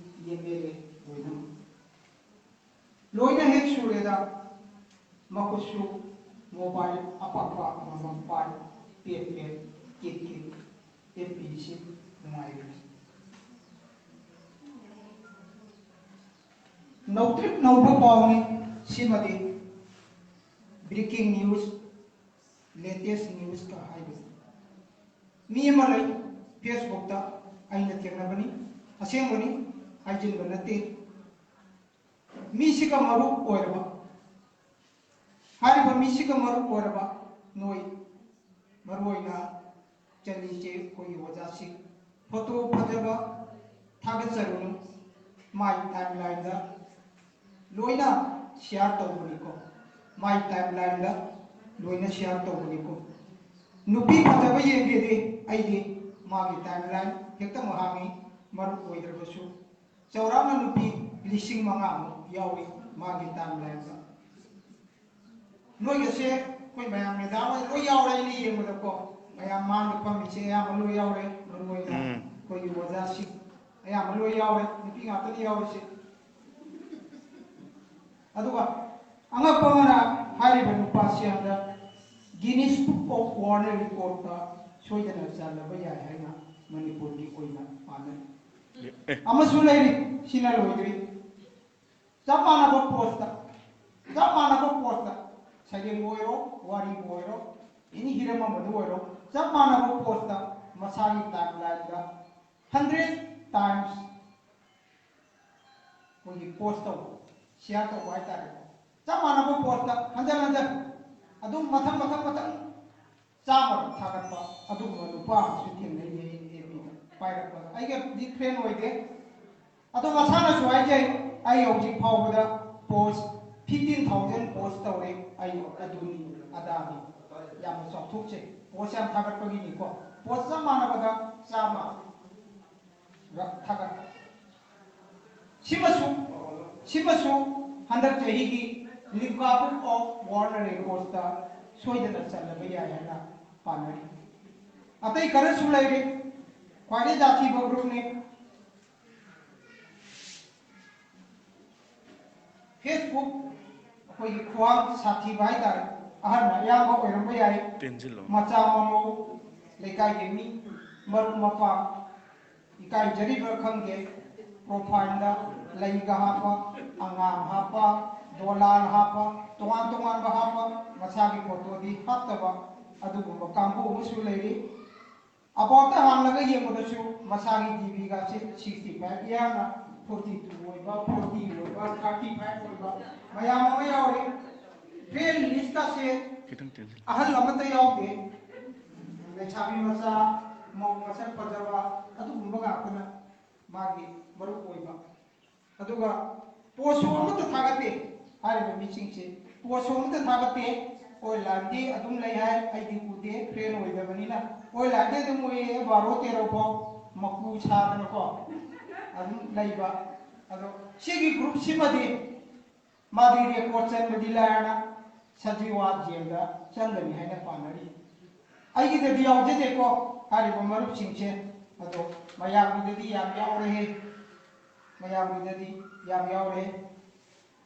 M L A ꯂꯣꯏꯅꯃꯛ꯫ ꯂꯣꯏꯅ ꯍꯦꯛ ꯁꯨꯔꯦꯗ꯫ ꯃꯈꯨꯠꯁꯨ ꯃꯣꯕꯥꯏꯜ ꯑꯄꯥꯛꯄ ꯑꯃꯃꯝ ꯄꯥꯏ, ꯄꯦꯠ ꯄꯦꯠ, ꯀꯤꯠ ꯀꯤꯠ, ꯑꯦꯐ ꯕꯤꯁꯤ ꯅꯨꯡꯉꯥꯏꯕꯅꯤ꯫ ꯅꯧꯇ꯭ꯔꯤꯛ ꯅꯧꯕ ꯄꯥꯎꯅꯤ ꯁꯤꯃꯗꯤ, ꯕ꯭ꯔꯦꯀꯤꯡ ꯅ꯭ꯌꯨꯁ, ꯂꯦꯇꯦꯁ ꯅ꯭ꯌꯨꯁꯀ ꯍꯥꯏꯕꯁꯤ꯫ ꯃꯤ ꯑꯃ ꯂꯩ, ꯐꯦꯁꯕꯨꯛꯇ ꯑꯩꯅ ꯊꯦꯡꯅꯕꯅꯤ, ꯑꯁꯦꯡꯕꯅꯤ, ꯍꯥꯏꯖꯤꯟꯕ ꯅꯠꯇꯦ꯫ ꯃꯤꯁꯤꯒ ꯃꯔꯨꯞ ꯑꯣꯏꯔꯕ, ꯍꯥꯏꯔꯤꯕ ꯃꯤꯁꯤꯒ ꯃꯔꯨꯞ ꯑꯣꯏꯔꯕ ꯅꯣꯏ, ꯃꯔꯨꯑꯣꯏꯅ ꯆꯜꯂꯤꯁꯦ ꯑꯩꯈꯣꯏꯒꯤ ꯑꯣꯖꯥꯁꯤꯡ, ꯐꯣꯇꯣ ꯐꯖꯕ ꯊꯥꯒꯠꯆꯔꯨꯅꯨ, ꯃꯥꯏ ꯇꯥꯏꯝ ꯂꯥꯏꯟꯗ ꯂꯣꯏꯅ ꯁꯤꯌꯥꯔ ꯇꯧꯕꯅꯤꯀꯣ, ꯃꯥꯏ ꯇꯥꯏꯝ ꯂꯥꯏꯟꯗ ꯂꯣꯏꯅ ꯁꯤꯌꯥꯔ ꯇꯧꯕꯅꯤꯀꯣ꯫ ꯅꯨꯄꯤ ꯐꯖꯕ ꯌꯦꯡꯒꯦꯗꯤ ꯑꯩꯗꯤ ꯃꯥꯒꯤ ꯇꯥꯏꯝ ꯂꯥꯏꯟ ꯍꯦꯛꯇ ꯃꯍꯥꯛꯀꯤ ꯃꯔꯨꯞ ꯑꯣꯏꯗ꯭ꯔꯕꯁꯨ ꯆꯥꯎꯔꯥꯛꯅ ꯅꯨꯄꯤ ꯂꯤꯁꯤꯡ ꯃꯉꯥꯃꯨꯛ ꯌꯥꯎꯔꯤ ꯃꯥꯒꯤ ꯇꯥꯏꯝ ꯂꯥꯏꯟꯗ꯫ ꯅꯣꯏꯒꯁꯦ ꯑꯩꯈꯣꯏ ꯃꯌꯥꯝ ꯃꯦꯗꯥꯝ ꯍꯣꯏ ꯂꯣꯏ ꯌꯥꯎꯔꯦ꯫ ꯑꯩꯅ ꯌꯦꯡꯕꯗꯀꯣ, ꯃꯌꯥꯝ ꯃꯥꯡꯗ ꯐꯝꯃꯤꯁꯦ ꯑꯌꯥꯝꯕ ꯂꯣꯏ ꯌꯥꯎꯔꯦ꯫ ꯃꯔꯨ ꯑꯣꯏꯅ ꯎꯝ꯫ ꯑꯩꯈꯣꯏꯒꯤ ꯑꯣꯖꯥꯁꯤꯡ ꯑꯌꯥꯝꯕ ꯂꯣꯏ ꯌꯥꯎꯔꯦ, ꯅꯨꯄꯤ ꯉꯥꯛꯇꯅꯤ ꯌꯥꯎꯔꯤꯁꯦ꯫ ꯑꯗꯨꯒ ꯑꯉꯛꯄ ꯑꯃꯅ, ꯍꯥꯏꯔꯤꯕ ꯅꯨꯄꯥꯁꯤ ꯍꯟꯗꯛ Guinness Book of World Recordꯇ ꯁꯣꯏꯗꯅ ꯆꯜꯂꯕ ꯌꯥꯏ ꯍꯥꯏꯅ ꯃꯅꯤꯄꯨꯔꯒꯤ ꯑꯣꯏꯅ ꯄꯥꯅꯔꯤ꯫ ꯑꯦ꯫ ꯑꯃꯁꯨ ꯂꯩꯔꯤ, ꯁꯤꯅ ꯂꯣꯏꯗ꯭ꯔꯤ꯫ ꯆꯞ ꯃꯥꯟꯅꯕ ꯄꯣꯁꯇ, ꯆꯞ ꯃꯥꯟꯅꯕ ꯄꯣꯁꯇ, ꯁꯩꯔꯦꯡꯕꯨ ꯑꯣꯏꯔꯣ, ꯋꯥꯔꯤꯕꯨ ꯑꯣꯏꯔꯣ, ꯑꯦꯅꯤ ꯍꯤꯔꯝ ꯑꯃꯗ ꯑꯣꯏꯔꯣ, ꯆꯞ ꯃꯥꯟꯅꯕ ꯄꯣꯁꯇ ꯃꯁꯥꯒꯤ ꯇꯥꯏꯝ ꯂꯥꯏꯟꯗ ꯍꯟꯗ꯭ꯔꯦꯠ ꯇꯥꯏꯝꯁ ꯑꯩꯈꯣꯏꯒꯤ ꯄꯣꯁ ꯇꯧꯕ, ꯁꯤꯌꯥꯔ ꯇꯧꯕ ꯍꯥꯏꯇꯥꯔꯦꯀꯣ꯫ ꯆꯞ ꯃꯥꯟꯅꯕ ꯄꯣꯁꯇ ꯍꯟꯖꯟ ꯍꯟꯖꯟ ꯑꯗꯨꯝ ꯃꯊꯪ ꯃꯊꯪ ꯃꯊꯪ ꯆꯥꯝꯃ ꯊꯥꯒꯠꯄ ꯑꯗꯨꯒꯨꯝꯕ ꯅꯨꯄꯥ ꯑꯃꯁꯨ ꯊꯦꯡꯅꯩꯌꯦ ꯑꯦꯐ ꯕꯤꯗ ꯄꯥꯏꯔꯛꯄꯗ꯫ ꯑꯩꯒꯗꯤ ꯐ꯭ꯔꯦꯟ ꯑꯣꯏꯗꯦ, ꯑꯗꯣ ꯃꯁꯥꯅꯁꯨ ꯍꯥꯏꯖꯩ, "ꯑꯩ ꯍꯧꯖꯤꯛ ꯐꯥꯎꯕꯗ ꯄꯣꯁ ꯐꯤꯐꯇꯤꯟ ꯊꯥꯎꯖꯟ ꯄꯣꯁ ꯇꯧꯔꯦ, ꯑꯩ ꯑꯗꯨꯅꯤ ꯑꯗꯥꯅꯤ"꯫ ꯌꯥꯝꯅ ꯆꯥꯎꯊꯣꯛꯆꯩ, ꯄꯣꯁ ꯌꯥꯝ ꯊꯥꯒꯠꯄꯒꯤꯅꯤꯀꯣ꯫ ꯄꯣꯁ ꯆꯞ ꯃꯥꯟꯅꯕꯗ ꯆꯥꯝꯃ ꯊꯥꯒꯠꯄ꯫ ꯁꯤꯃꯁꯨ, ꯁꯤꯃꯁꯨ ꯍꯟꯗꯛ ꯆꯍꯤꯒꯤ Limca Book of World Recordsꯇ ꯁꯣꯏꯗꯅ ꯆꯜꯂꯕ ꯌꯥꯏ ꯍꯥꯏꯅ ꯄꯥꯅꯔꯤ꯫ ꯑꯇꯩ ꯈꯔꯁꯨ ꯂꯩꯔꯤ, ꯈ꯭ꯋꯥꯏꯗꯒꯤ ꯖꯥꯊꯤꯕ ꯒ꯭ꯔꯨꯞꯅꯤ꯫ Facebook ꯑꯩꯈꯣꯏꯒꯤ ꯈꯨꯋꯥꯡ ꯁꯥꯊꯤꯕ ꯍꯥꯏꯇꯥꯔꯦ, ꯑꯍꯟ ꯑꯌꯥꯝꯕ ꯑꯣꯏꯔꯝꯕ ꯌꯥꯏ꯫ ꯇꯦꯟꯁꯤꯜꯂꯣ꯫ ꯃꯆꯥ ꯃꯃꯧ, ꯂꯩꯀꯥꯏꯒꯤ ꯃꯤ, ꯃꯔꯨꯞ ꯃꯄꯥꯡ, ꯏꯀꯥꯏꯖꯔꯤꯕ꯭ꯔꯥ ꯈꯪꯗꯦ, ꯄ꯭ꯔꯣꯐꯥꯏꯜꯗ ꯂꯩꯒ ꯍꯥꯞꯄ, ꯑꯉꯥꯡ ꯍꯥꯞꯄ, ꯗꯣꯂꯥꯟ ꯍꯥꯞꯄ, ꯇꯣꯉꯥꯟ ꯇꯣꯉꯥꯟꯕ ꯍꯥꯞꯄ, ꯃꯁꯥꯒꯤ ꯐꯣꯇꯣꯗꯤ ꯍꯥꯞꯇꯕ, ꯑꯗꯨꯒꯨꯝꯕ ꯀꯥꯡꯕꯨ ꯑꯃꯁꯨ ꯂꯩꯔꯤ꯫ ꯑꯕꯥꯎꯠꯇ ꯍꯥꯡꯂꯒ ꯌꯦꯡꯕꯗꯁꯨ ꯃꯁꯥꯒꯤ ꯗꯤ ꯕꯤꯒꯁꯦ ꯁꯤꯛꯁꯇꯤ ꯐꯥꯏꯚ ꯌꯥꯝꯅ, ꯐꯣꯔꯇꯤ ꯇꯨ ꯑꯣꯏꯕ, ꯐꯣꯔꯇꯤ ꯑꯣꯏꯕ, ꯊꯥꯔꯇꯤ ꯐꯥꯏꯚ ꯑꯣꯏꯕ ꯃꯌꯥꯝ ꯑꯃ ꯌꯥꯎꯔꯤ꯫ ꯐ꯭ꯔꯦꯟ ꯁꯦ ꯈꯤꯇꯪ ꯇꯦꯟꯁꯤꯜꯂꯨ꯫ ꯑꯍꯜ ꯑꯃꯠꯇ ꯌꯥꯎꯗꯦ꯫ ꯂꯩꯁꯥꯕꯤ ꯃꯆꯥ, ꯃꯧ ꯃꯁꯛ ꯐꯖꯕ, ꯑꯗꯨꯒꯨꯝꯕ ꯉꯥꯛꯇꯅ ꯃꯥꯒꯤ ꯃꯔꯨꯞ ꯑꯣꯏꯕ꯫ ꯑꯗꯨꯒ ꯄꯣꯁꯁꯨ ꯑꯃꯠꯇ ꯊꯥꯒꯠꯇꯦ꯫ ꯍꯥꯏꯔꯤꯕ ꯃꯤꯁꯤꯡꯁꯦ ꯄꯣꯁꯁꯨ ꯑꯃꯠꯇ ꯊꯥꯒꯠꯇꯦ꯫ ꯑꯣꯟꯂꯥꯏꯟꯗꯤ ꯑꯗꯨꯝ ꯂꯩ ꯍꯥꯏ, ꯑꯩꯗꯤ ꯎꯗꯦ, ꯐ꯭ꯔꯦꯟ ꯑꯣꯏꯗꯕꯅꯤꯅ꯫ ꯑꯣꯟꯂꯥꯏꯟꯗꯤ ꯑꯗꯨꯝ ꯎꯏꯌꯦ, ꯕꯥꯔꯣ ꯇꯦꯔꯣ ꯐꯥꯎ ꯃꯀꯨ ꯁꯥꯗꯅꯀꯣ ꯑꯗꯨꯝ ꯂꯩꯕ꯫ ꯑꯗꯣ ꯁꯤꯒꯤ ꯒ꯭ꯔꯨꯞꯁꯤꯃꯗꯤ ꯃꯥꯗꯤ ꯔꯦꯀꯣꯔꯠ ꯆꯟꯕꯗꯤ ꯂꯥꯏꯔꯅ ꯁꯖꯤꯋꯥ ꯖꯦꯜꯗ ꯆꯪꯒꯅꯤ ꯍꯥꯏꯅ ꯄꯥꯅꯔꯤ꯫ ꯑꯩꯒꯤꯗꯗꯤ ꯌꯥꯎꯖꯗꯦꯀꯣ ꯍꯥꯏꯔꯤꯕ ꯃꯔꯨꯞꯁꯤꯡꯁꯦ, ꯑꯗꯣ ꯃꯌꯥꯝꯒꯤꯗꯗꯤ ꯌꯥꯝ ꯌꯥꯎꯔꯦꯍꯦ, ꯃꯌꯥꯝꯒꯤꯗꯗꯤ ꯌꯥꯝ ꯌꯥꯎꯔꯦ꯫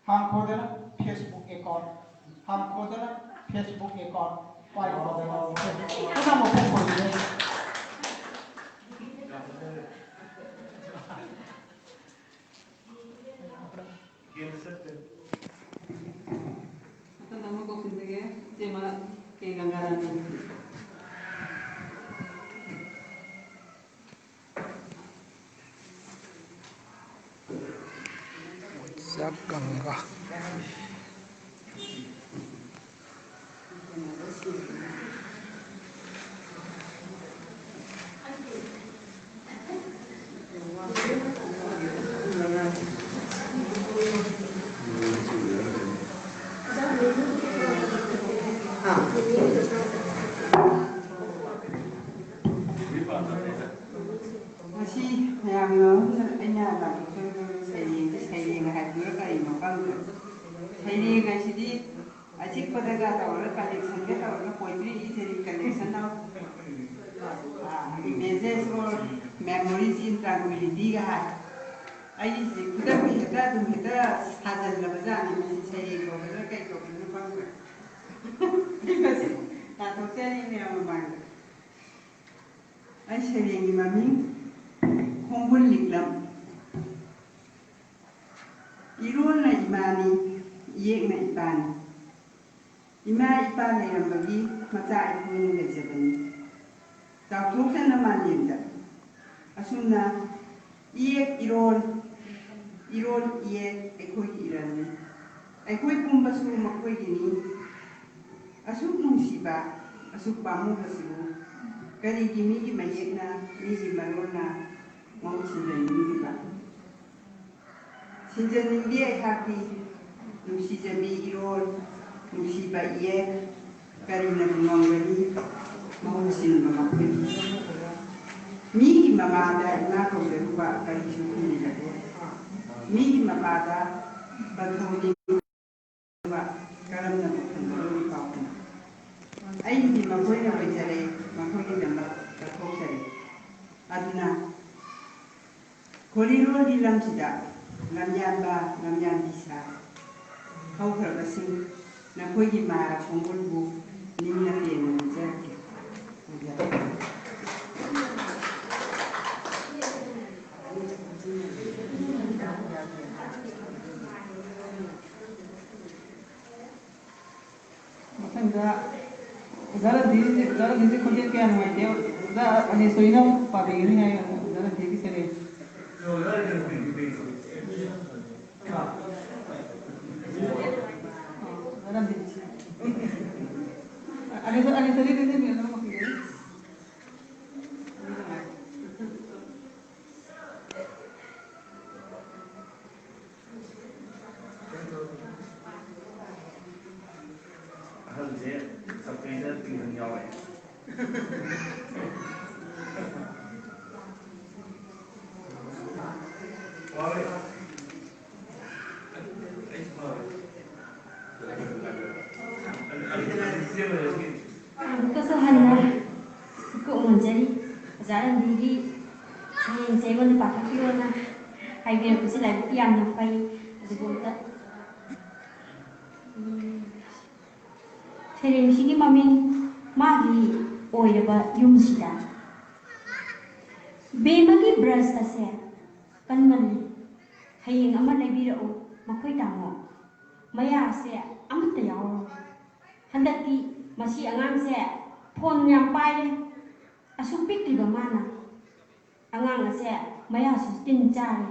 ꯍꯥꯡꯈꯣꯗꯅ Facebook account, ꯍꯥꯡꯈꯣꯗꯅ Facebook account, ꯄꯥꯏꯈꯣꯗꯅ Facebook account꯫ ꯄꯨꯝꯅꯃꯛꯄꯨ ꯈꯣꯏꯔꯤꯉꯩ꯫ ꯃꯊꯪꯗ ꯑꯃꯨꯛ ꯀꯧꯁꯤꯟꯖꯒꯦ, ꯏꯆꯦꯃ ꯀꯦ ꯒꯪꯒꯥꯔꯥꯅꯤ꯫ ꯆꯥꯛ ꯀꯪꯒ꯫ ꯉꯁꯤ ꯃꯌꯥꯝꯒꯤ ꯃꯐꯝꯗ ꯑꯩꯅ ꯂꯥꯛꯄꯤꯗꯣꯏꯕ ꯁꯩꯔꯦꯡ, ꯁꯩꯔꯦꯡ ꯍꯥꯏꯕꯗꯨꯅ ꯀꯔꯤꯅꯣ ꯈꯪꯗ꯭ꯔꯦ꯫ ꯁꯩꯔꯦꯡ ꯍꯥꯏꯁꯤꯗꯤ ꯑꯆꯤꯛꯄꯗꯒ ꯇꯧꯔꯒ collectionꯒ ꯇꯧꯔꯒ poetry ꯏꯁꯩ collection of, ꯑ, images or memories in tranquility ꯒ ꯍꯥꯏ꯫ ꯑꯩꯁꯦ ꯈꯨꯗꯛꯀꯤ ꯍꯦꯛꯇ ꯑꯗꯨꯝ ꯍꯦꯛꯇ ꯁꯥꯖꯜꯂꯕ ꯖꯥꯠꯅꯤ꯫ ꯃꯁꯤ ꯁꯩꯔꯦꯡ ꯀꯧꯒꯗ꯭ꯔꯥ ꯀꯩ ꯀꯧꯒꯗ꯭ꯔꯥ ꯈꯪꯗ꯭ꯔꯦ꯫ ꯑꯩ ꯃꯁꯤ ꯇꯥꯟꯊꯣꯛꯆꯔꯤ ꯃꯌꯥꯝ ꯃꯃꯥꯡꯗ꯫ ꯑꯩ ꯁꯩꯔꯦꯡꯒꯤ ꯃꯃꯤꯡ ꯈꯣꯡꯒꯨꯜ ꯂꯤꯛꯂꯝ꯫ ꯏꯔꯣꯜꯅ ꯏꯃꯥꯅꯤ, ꯏꯌꯦꯛꯅ ꯏꯄꯥꯅꯤ꯫ ꯏꯃꯥ ꯏꯄꯥ ꯂꯩꯔꯝꯕꯒꯤ ꯃꯆꯥ ꯑꯩꯈꯣꯏꯅ ꯂꯩꯖꯕꯅꯤ꯫ ꯆꯥꯎꯊꯣꯛꯇꯅ ꯃꯥꯂꯦꯝꯗ꯫ ꯑꯁꯨꯝꯅ ꯏꯌꯦꯛ ꯏꯔꯣꯜ, ꯏꯔꯣꯜ ꯏꯌꯦꯛ ꯑꯩꯈꯣꯏꯒꯤ ꯏꯔꯜꯅꯤ꯫ ꯑꯩꯈꯣꯏ ꯄꯨꯝꯕꯁꯨ ꯃꯈꯣꯏꯒꯤꯅꯤ꯫ ꯑꯁꯨꯛ ꯅꯨꯡꯁꯤꯕ, ꯑꯁꯨꯛ ꯄꯥꯝꯃꯨꯕꯁꯤꯕꯨ ꯀꯔꯤꯒꯤ ꯃꯤꯒꯤ ꯃꯌꯦꯛꯅ, ꯃꯤꯒꯤ ꯃꯔꯣꯜꯅ ꯃꯍꯨꯠ ꯁꯤꯟꯖꯅꯤꯡꯂꯤꯕ? ꯁꯤꯟꯖꯅꯤꯡꯗꯦ ꯑꯩꯍꯥꯛꯇꯤ꯫ ꯅꯨꯡꯁꯤꯖꯕꯤ ꯏꯔꯣꯜ, ꯅꯨꯡꯁꯤꯕ ꯏꯌꯦꯛ, ꯀꯔꯤꯅꯕꯨ ꯉꯝꯒꯅꯤ ꯃꯍꯨꯠ ꯁꯤꯟꯕ ꯃꯈꯣꯏꯕꯨ? ꯃꯤꯒꯤ ꯃꯃꯥꯗ ꯏꯃꯥ ꯀꯧꯖꯔꯨꯕ ꯀꯔꯤꯁꯨ ꯈꯨꯝꯕꯤꯔꯛꯑꯣꯏ꯫ ꯃꯤꯒꯤ ꯃꯄꯥꯗ ꯄꯟꯊꯧꯅꯤ ꯀꯔꯝꯅꯕꯨ ꯈꯨꯝꯒꯗꯧꯔꯤ ꯄꯥꯎꯈꯨꯝ? ꯑꯩꯒꯤꯗꯤ ꯃꯈꯣꯏꯅ ꯑꯣꯏꯖꯔꯦ, ꯃꯈꯣꯏꯒꯤꯗꯃꯛ ꯀꯠꯊꯣꯛꯆꯔꯦ꯫ ꯑꯗꯨꯅ ꯈꯣꯔꯤꯔꯣꯜꯒꯤ ꯂꯝꯁꯤꯗ ꯂꯝꯌꯥꯟꯕ, ꯂꯝꯌꯥꯟꯕꯤ ꯁꯥ ꯍꯧꯈ꯭ꯔꯕꯁꯤꯡ, ꯅꯈꯣꯏꯒꯤ ꯃꯥꯔꯥ ꯈꯣꯡꯒꯨꯜꯕꯨ ꯅꯤꯡꯅ ꯄꯦꯟꯅ ꯅꯤꯡꯖꯔꯛꯀꯦ꯫ ꯃꯊꯪꯗ ꯑꯣꯖꯥ ꯔꯟꯙꯤꯔꯁꯦ, ꯑꯣꯖꯥ ꯔꯟꯙꯤꯔꯁꯦ ꯈꯣꯟꯖꯦꯜ ꯀꯌꯥ ꯅꯨꯡꯉꯥꯏꯇꯦ꯫ ꯑꯣꯖꯥ ꯑꯅꯦꯁꯣꯔꯤꯅ ꯄꯥꯕꯤꯒꯅꯤ ꯍꯥꯏ, ꯑꯣꯖꯥ ꯔꯟꯙꯤꯔꯒꯤ ꯁꯦꯂꯦ꯫ ꯑꯣꯖꯥ ꯔꯟꯙꯤꯔꯁꯦ꯫ ꯑꯅꯦꯁꯣꯔꯤ, ꯑꯅꯦꯁꯣꯔꯤ, ꯑꯗꯨꯗꯤ ꯃꯦꯝꯅ ꯑꯃꯨꯛ ꯄꯤꯒꯅꯤ꯫ ꯑꯍꯜꯁꯦ ꯁꯛꯄꯩꯗ ꯇꯤꯡꯍꯟ ꯌꯥꯎꯋꯦ꯫ ꯋꯥꯔꯦ꯫ ꯑꯩꯁꯨ ꯐꯔꯦ꯫ ꯑꯃꯨꯛꯀꯁꯨ ꯍꯟꯅ ꯏꯀꯣꯛ ꯅꯣꯟꯖꯔꯤ꯫ ꯑꯣꯖꯥ ꯔꯟꯕꯤꯒꯤ ꯁꯩꯔꯦꯡꯁꯦ ꯑꯩꯉꯣꯟꯗ ꯄꯥꯊꯣꯛꯄꯤꯔꯣꯅ ꯍꯥꯏꯕꯤꯔꯛꯄꯁꯦ ꯂꯥꯏꯕꯛ ꯌꯥꯝꯅ ꯐꯩ꯫ ꯑꯗꯨꯒ ꯑꯝꯇ, ꯎꯝ, ꯁꯩꯔꯦꯡꯁꯤꯒꯤ ꯃꯃꯤꯡ "ꯃꯥꯒꯤ ꯑꯣꯏꯔꯕ ꯌꯨꯝꯁꯤꯗ"꯫ ꯕꯦꯝꯃꯒꯤ ꯕ꯭ꯔꯁ ꯑꯁꯦ ꯀꯟꯃꯜꯂꯤ꯫ ꯍꯌꯦꯡ ꯑꯃ ꯂꯩꯕꯤꯔꯛꯎ ꯃꯈꯣꯏ ꯇꯥꯃꯣ꯫ ꯃꯌꯥꯁꯦ ꯑꯃꯠꯇ ꯌꯥꯎꯔꯣꯏ꯫ ꯍꯟꯗꯛꯇꯤ ꯃꯁꯤ ꯑꯉꯥꯡꯁꯦ ꯐꯣꯟ ꯌꯥꯝ ꯄꯥꯏꯔꯦ꯫ ꯑꯁꯨꯛ ꯄꯤꯛꯂꯤꯕ ꯃꯥꯅ꯫ ꯑꯉꯥꯡ ꯑꯁꯦ ꯃꯌꯥꯁꯨ ꯇꯤꯟ ꯆꯥꯔꯦ꯫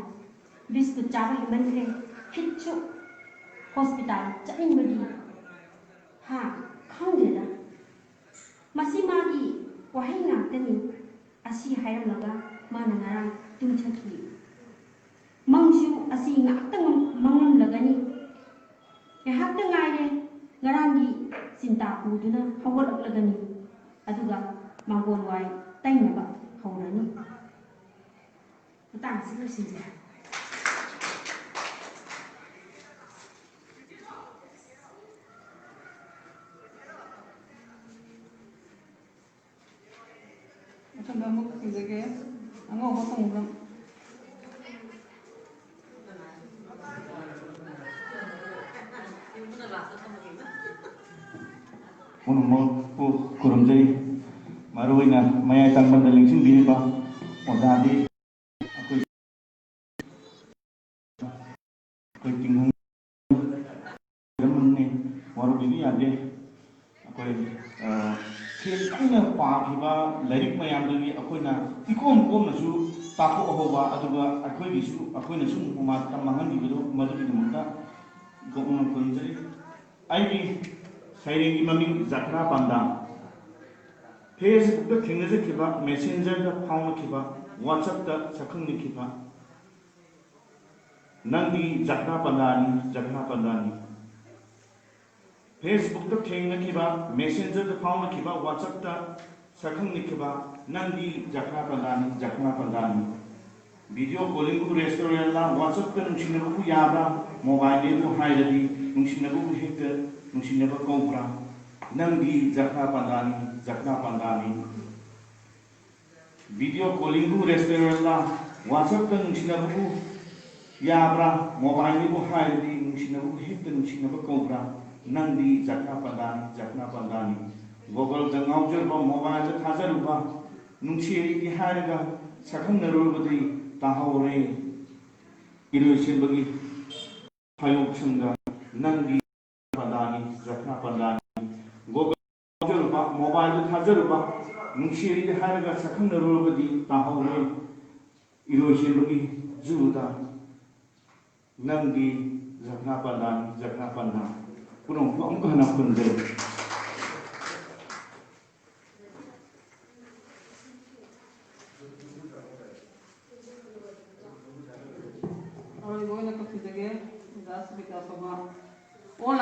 ꯕꯤꯁꯀꯨꯠ ꯆꯥꯕ ꯍꯦꯟꯃꯟꯈ꯭ꯔꯦ꯫ ꯍꯤꯠꯁꯨ ꯍꯣꯁꯄꯤꯇꯥꯜ ꯆꯠꯅꯤꯡꯕꯒꯤ꯫ ꯍꯥ? ꯉꯥꯛꯇꯅꯤ꯫ ꯑꯁꯤ ꯍꯥꯏꯔꯝꯂꯒ ꯃꯥꯅ ꯉꯔꯥꯡ ꯇꯨꯝꯊꯈꯤ꯫ ꯃꯪꯁꯨ ꯑꯁꯤ ꯉꯥꯛꯇꯪ ꯃꯪꯂꯝꯂꯒꯅꯤ꯫ ꯉꯥꯏꯍꯥꯛꯇ ꯉꯥꯏꯔꯦ꯫ ꯉꯔꯥꯡꯒꯤ ꯆꯤꯟꯇꯥ ꯄꯨꯗꯨꯅ ꯍꯧꯒꯠꯂꯛꯂꯒꯅꯤ꯫ ꯑꯗꯨꯒ ꯃꯥꯡꯒꯣꯜ ꯋꯥꯏ ꯇꯩꯅꯕ ꯍꯧꯔꯅꯤ꯫ ꯃꯇꯥꯡ ꯑꯁꯤ ꯂꯣꯏꯁꯤꯟꯖꯔꯦ꯫ ꯃꯊꯪꯗ ꯑꯃꯨꯛ ꯊꯤꯖꯒꯦ꯫ ꯑꯉꯧꯕ ꯈꯣꯡꯗ꯭ꯔꯨꯝ꯫ ꯄꯨꯝꯅꯃꯛꯄꯨ ꯈꯨꯔꯨꯝꯖꯔꯤ꯫ ꯃꯔꯨꯑꯣꯏꯅ ꯃꯌꯥꯏ ꯇꯪꯕꯗ ꯂꯦꯡꯁꯤꯟꯕꯤꯔꯤꯕ ꯑꯣꯖꯥꯗꯤ ꯑꯩꯈꯣꯏ ꯑꯩꯈꯣꯏ ꯇꯤꯡꯈꯪ ꯃꯔꯝꯅꯤ, ꯋꯥꯔꯧꯕꯤꯕ ꯌꯥꯗꯦ꯫ ꯑꯩꯈꯣꯏ, ꯑ, ꯁꯦꯡ ꯀꯟꯅ ꯄꯥꯈꯤꯕ ꯂꯥꯏꯔꯤꯛ ꯃꯌꯥꯝꯗꯒꯤ ꯑꯩꯈꯣꯏꯅ ꯏꯀꯣꯝ ꯀꯣꯝꯅꯁꯨ ꯇꯥꯊꯣꯛꯍꯧꯕ, ꯑꯗꯨꯒ ꯑꯩꯈꯣꯏꯒꯤꯁꯨ, ꯑꯩꯈꯣꯏꯅꯁꯨ ꯃꯇꯝ ꯃꯥꯡꯍꯟꯈꯤꯕꯗꯣ ꯃꯗꯨꯒꯤꯗꯃꯛꯇ ꯄꯨꯛꯅꯤꯡ ꯈꯨꯔꯨꯝꯖꯔꯤ꯫ ꯑꯩꯒꯤ ꯁꯩꯔꯦꯡꯒꯤ ꯃꯃꯤꯡ ꯖꯈ꯭ꯔꯥ ꯄꯥꯟꯗꯥ꯫ Facebookꯇ ꯊꯦꯡꯅꯖꯈꯤꯕ, Messengerꯗ ꯐꯥꯎꯅꯈꯤꯕ, WhatsAppꯇ ꯁꯛꯈꯪꯅꯈꯤꯕ, ꯅꯪꯗꯤ ꯖꯈ꯭ꯔꯥ ꯄꯥꯟꯗꯥꯅꯤ, ꯖꯈ꯭ꯔꯥ ꯄꯥꯟꯗꯥꯅꯤ꯫ Facebookꯇ ꯊꯦꯡꯅꯈꯤꯕ, Messengerꯗ ꯐꯥꯎꯅꯈꯤꯕ, WhatsAppꯇ ꯁꯛꯈꯪꯅꯈꯤꯕ, ꯅꯪꯗꯤ ꯖꯈ꯭ꯔꯥ ꯄꯥꯟꯗꯥꯅꯤ, ꯖꯈ꯭ꯔꯥ ꯄꯥꯟꯗꯥꯅꯤ꯫ Video callingꯕꯨ restaurantꯂ, WhatsAppꯇ ꯅꯨꯡꯁꯤꯅꯕꯕꯨ ꯌꯥꯕ꯭ꯔꯥ? Mobileꯅꯦꯕꯨ ꯍꯥꯏꯔꯗꯤ, ꯅꯨꯡꯁꯤꯅꯕꯕꯨ ꯍꯦꯛꯇ ꯅꯨꯡꯁꯤꯅꯕ ꯀꯧꯕ꯭ꯔꯥ? ꯅꯪꯗꯤ ꯖꯈ꯭ꯔꯥ ꯄꯥꯟꯗꯥꯅꯤ, ꯖꯈ꯭ꯔꯥ ꯄꯥꯟꯗꯥꯅꯤ꯫ Video callingꯕꯨ restaurantꯂ, WhatsAppꯇ ꯅꯨꯡꯁꯤꯅꯕꯕꯨ ꯌꯥꯕ꯭ꯔꯥ? Mobileꯅꯦꯕꯨ ꯍꯥꯏꯔꯗꯤ, ꯅꯨꯡꯁꯤꯅꯕꯕꯨ ꯍꯦꯛꯇ ꯅꯨꯡꯁꯤꯅꯕ ꯀꯧꯕ꯭ꯔꯥ? ꯅꯪꯗꯤ ꯖꯈ꯭ꯔꯥ ꯄꯥꯟꯗꯥꯅꯤ, ꯖꯈ꯭ꯔꯥ ꯄꯥꯟꯗꯥꯅꯤ꯫ Googleꯗ ꯉꯥꯎꯖꯔꯨꯕ, mobileꯗ ꯊꯥꯖꯔꯨꯕ, ꯅꯨꯡꯁꯤꯔꯤꯗꯤ ꯍꯥꯏꯔꯒ ꯁꯛꯈꯪꯅꯔꯨꯔꯕꯗꯤ ꯇꯥꯍꯧꯔꯦ ꯏꯔꯣꯏꯁꯦꯝꯕꯒꯤ ꯐꯥꯏꯌꯣꯛꯁꯪꯗ꯫ ꯅꯪꯗꯤ ꯄꯥꯟꯗꯥꯅꯤ, ꯖꯈ꯭ꯔꯥ ꯄꯥꯟꯗꯥꯅꯤ꯫ Google ꯊꯥꯖꯔꯨꯕ, mobileꯗ ꯊꯥꯖꯔꯨꯕ, ꯅꯨꯡꯁꯤꯔꯤꯗꯤ ꯍꯥꯏꯔꯒ ꯁꯛꯈꯪꯅꯔꯨꯔꯕꯗꯤ ꯇꯥꯍꯧꯔꯦ ꯏꯔꯣꯏꯁꯦꯝꯕꯒꯤ ꯖꯨꯗ꯫ ꯅꯪꯗꯤ ꯖꯈ꯭ꯔꯥ ꯄꯥꯟꯗꯥꯅꯤ, ꯖꯈ꯭ꯔꯥ ꯄꯥꯟꯗꯥ꯫ ꯄꯨꯝꯅꯃꯛꯄꯨ ꯑꯃꯨꯛ ꯍꯟꯅ ꯈꯨꯔꯨꯝꯖꯔꯤ꯫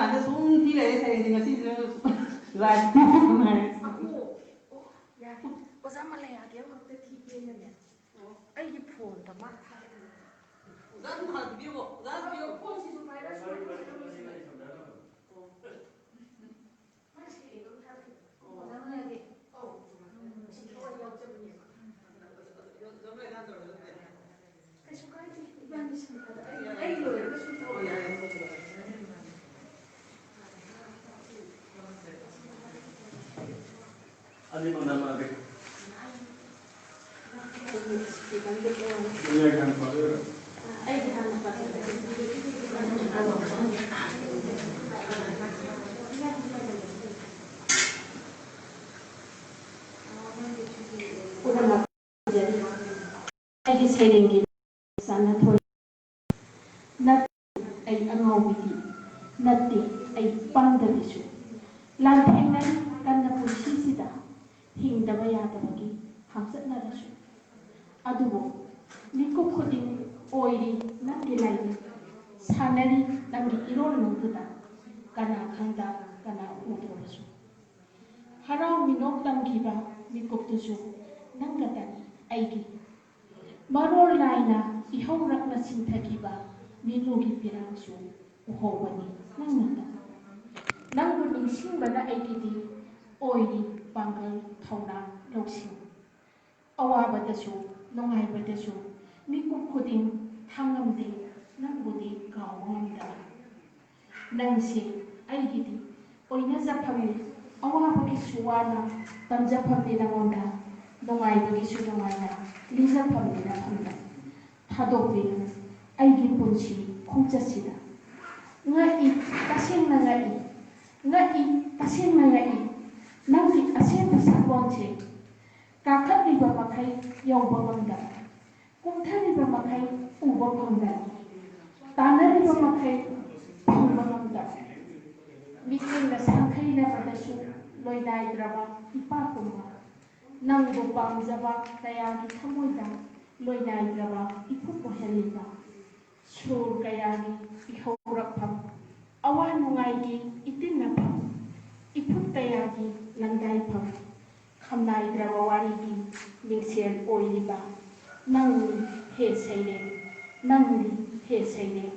ꯑꯗ ꯁꯨꯝ ꯊꯤ ꯂꯩꯔꯦ ꯁꯩꯔꯦꯡꯁꯦ ꯉꯁꯤꯁꯤꯅ ꯂꯥꯏ ꯅꯨꯡꯉꯥꯏꯔꯦ꯫ ꯑꯣ, ꯑꯣ, ꯌꯥꯔꯦ꯫ ꯑꯣꯖꯥ ꯃꯂꯌꯥꯒꯤ ꯑꯃꯈꯛꯇ ꯊꯤꯒꯦꯅꯅꯦ꯫ ꯑꯩꯒꯤ ꯐꯣꯟꯗ ꯃꯥ ꯊꯥꯔꯛꯏ꯫ ꯑꯣꯖꯥ ꯑꯗꯨꯝ ꯍꯥꯟꯅ ꯄꯤꯕꯤꯌꯨꯀꯣ꯫ ꯑꯣꯖꯥ ꯑꯗꯨꯝ ꯄꯤꯌꯨ꯫ ꯐꯣꯟꯁꯤꯁꯨ ꯄꯥꯏꯔꯁꯨ ꯑꯣ꯫ ꯑꯅꯤꯃꯛ ꯅꯝꯃꯛꯑꯒꯦ꯫ ꯑꯩꯒꯤ ꯁꯩꯔꯦꯡꯒꯤ ꯆꯥꯟꯅꯊꯣꯏ꯫ ꯅꯠꯇꯦ, ꯑꯩ ꯑꯉꯥꯎꯕꯤꯗꯤ ꯅꯠꯇꯦ, ꯑꯩ ꯄꯪꯗꯕꯤꯁꯨ꯫ ꯂꯥꯟꯊꯦꯡꯅꯔꯤ ꯀꯟꯅ ꯄꯨꯟꯁꯤꯁꯤꯗ, ꯍꯤꯡꯗꯕ ꯌꯥꯗꯕꯒꯤ ꯍꯥꯞꯆꯠꯅꯔꯁꯨ꯫ ꯑꯗꯨꯕꯨ ꯃꯤꯀꯨꯞ ꯈꯨꯗꯤꯡ ꯑꯣꯏꯔꯤ ꯅꯪꯒꯤ ꯂꯥꯏꯃꯤꯠ, ꯁꯥꯟꯅꯔꯤ ꯅꯪꯒꯤ ꯏꯔꯣꯜ ꯅꯪꯗꯨꯗ, ꯀꯅꯥ ꯈꯪꯗ ꯀꯅꯥ ꯎꯗ꯭ꯔꯕꯁꯨ꯫ ꯍꯔꯥꯎ ꯃꯤꯅꯣꯛ ꯇꯝꯈꯤꯕ ꯃꯤꯀꯨꯞꯇꯨꯁꯨ ꯅꯪꯒꯇꯅꯤ ꯑꯩꯒꯤ꯫ ꯃꯔꯣꯜ ꯅꯥꯏꯅ ꯏꯍꯧꯔꯛꯅ ꯁꯤꯟꯊꯈꯤꯕ ꯃꯤꯅꯨꯒꯤ ꯄꯤꯔꯥꯡꯁꯨ ꯎꯍꯧꯕꯅꯤ ꯅꯪꯅꯇ꯫ ꯅꯪꯕꯨ ꯅꯤꯡꯁꯤꯡꯕꯅ ꯑꯩꯒꯤꯗꯤ ꯑꯣꯏꯔꯤ ꯄꯥꯡꯒꯜ, ꯊꯧꯅꯥ, ꯂꯧꯁꯤꯡ꯫ ꯑꯋꯥꯕꯗꯁꯨ ꯅꯨꯡꯉꯥꯏꯕꯗꯁꯨ ꯃꯤꯀꯨꯞ ꯈꯨꯗꯤꯡ ꯍꯥꯡꯉꯝꯗꯦ ꯅꯪꯕꯨꯗꯤ ꯀꯥꯎꯕ ꯉꯝꯗꯕ꯫ ꯅꯪꯁꯦ ꯑꯩꯒꯤꯗꯤ ꯑꯣꯏꯅꯖꯐꯝꯅꯤ, ꯑꯋꯥꯕꯒꯤꯁꯨ ꯋꯥꯅ ꯇꯝꯖꯐꯝꯅꯤ ꯅꯉꯣꯟꯗ, ꯅꯨꯡꯉꯥꯏꯕꯒꯤꯁꯨ ꯅꯨꯡꯉꯥꯏꯅ ꯂꯤꯖꯐꯝꯅꯤ ꯅꯐꯝꯗ꯫ ꯊꯥꯗꯣꯛꯄꯤꯌꯨ ꯑꯩꯒꯤ ꯄꯨꯟꯁꯤ ꯈꯣꯡꯆꯠꯁꯤꯗ꯫ ꯉꯛꯏ, ꯇꯁꯦꯡꯅ ꯉꯛꯏ, ꯉꯛꯏ, ꯇꯁꯦꯡꯅ ꯉꯛꯏ꯫ ꯅꯪꯒꯤ ꯑꯁꯦꯡꯕ ꯁꯛꯂꯣꯟꯁꯦ ꯀꯥꯈꯠꯂꯤꯕ ꯃꯈꯩ ꯌꯧꯕ ꯉꯝꯗꯕ, ꯀꯨꯝꯊꯔꯤꯕ ꯃꯈꯩ ꯎꯕ ꯐꯪꯗꯕ, ꯇꯥꯟꯅꯔꯤꯕ ꯃꯈꯩ ꯐꯪꯕ ꯉꯝꯗꯕ꯫ ꯃꯤꯠꯌꯦꯡꯅ ꯁꯥꯡꯈꯩꯅꯕꯗꯁꯨ ꯂꯣꯏꯅꯥꯏꯗ꯭ꯔꯕ ꯏꯄꯥꯛꯀꯨꯝꯕ, ꯅꯪꯕꯨ ꯄꯥꯝꯖꯕ ꯀꯌꯥꯒꯤ ꯊꯃꯣꯏꯗ ꯂꯣꯏꯅꯥꯏꯗ꯭ꯔꯕ ꯏꯐꯨꯞ ꯑꯣꯏꯍꯜꯂꯤꯕ꯫ ꯁꯨꯔ ꯀꯌꯥꯒꯤ ꯏꯍꯧꯔꯛꯐꯝ, ꯑꯋꯥ ꯅꯨꯡꯉꯥꯏꯒꯤ ꯏꯇꯤꯟꯅꯐꯝ, ꯏꯐꯨꯠ ꯀꯌꯥꯒꯤ ꯂꯪꯗꯥꯏꯐꯝ, ꯈꯝꯅꯥꯏꯗ꯭ꯔꯕ ꯋꯥꯔꯤꯒꯤ ꯃꯤꯡꯁꯦꯜ ꯑꯣꯏꯔꯤꯕ ꯅꯪꯅꯤ ꯍꯦ ꯁꯩꯔꯦꯡ, ꯅꯪꯅꯤ ꯍꯦ ꯁꯩꯔꯦꯡ꯫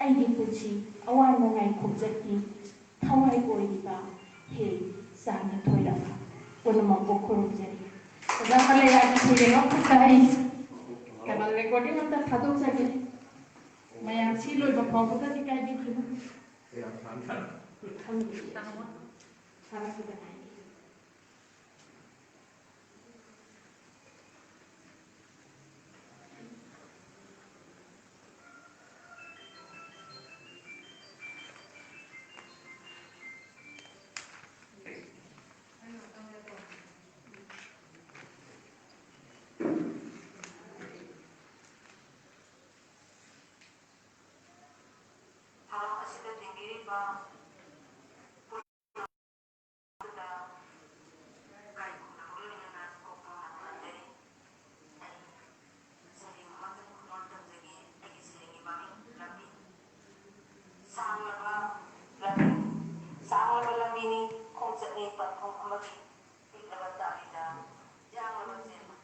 ꯑꯩꯒꯤ ꯄꯨꯟꯁꯤ ꯑꯋꯥ ꯅꯨꯡꯉꯥꯏ ꯈꯣꯡꯆꯠꯀꯤ ꯊꯋꯥꯏ ꯑꯣꯏꯔꯤꯕ ꯍꯦ ꯆꯥꯟꯅ ꯊꯣꯏꯔꯕ ꯄꯨꯝꯅꯃꯛꯄꯨ ꯈꯨꯔꯨꯝꯖꯔꯤ꯫ ꯑꯣꯖꯥ ꯃꯂꯦꯌꯥꯒꯤ ꯁꯩꯔꯦꯡ ꯑꯃꯈꯛꯇ ꯑꯩ ꯀꯩꯅꯣ recording ꯑꯝꯇ ꯊꯥꯗꯣꯛꯆꯒꯦ꯫ ꯃꯌꯥꯝ ꯁꯤ ꯂꯣꯏꯕ ꯐꯥꯎꯕꯗꯗꯤ ꯀꯥꯏꯕꯤꯈꯤꯅꯨ꯫ ꯈꯪꯗꯦ꯫ ꯊꯥꯔꯛꯄꯗ ꯉꯥꯏꯔꯤ꯫ ꯊꯧꯔꯝ ꯑꯁꯤꯗ ꯇꯤꯟꯕꯤꯔꯤꯕ ꯄꯨꯟꯅ ꯀꯥꯏꯀꯨꯅꯕꯒ ꯂꯣꯏꯅꯅ ꯀꯣꯛ ꯇꯣꯡꯅ ꯈꯨꯔꯨꯝꯖꯔꯤ꯫ ꯑꯩ ꯁꯩꯔꯦꯡ ꯑꯃꯇꯪ ꯈꯨꯗꯣꯜ ꯇꯝꯖꯒꯦ꯫ ꯑꯩꯒꯤ ꯁꯩꯔꯦꯡꯒꯤ ꯃꯃꯤꯡ ꯂꯝꯕꯤ꯫ ꯁꯥꯡꯂꯕ ꯂꯝꯕꯤ, ꯁꯥꯡꯂꯕ ꯂꯝꯕꯤꯅꯤ, ꯈꯣꯡꯆꯠꯅꯤ ꯄꯟꯊꯨꯡ ꯑꯃꯒꯤ, ꯄꯤꯛꯂꯕ ꯇꯥꯔꯤꯗ ꯌꯥꯡꯂꯕ ꯆꯦꯟꯕ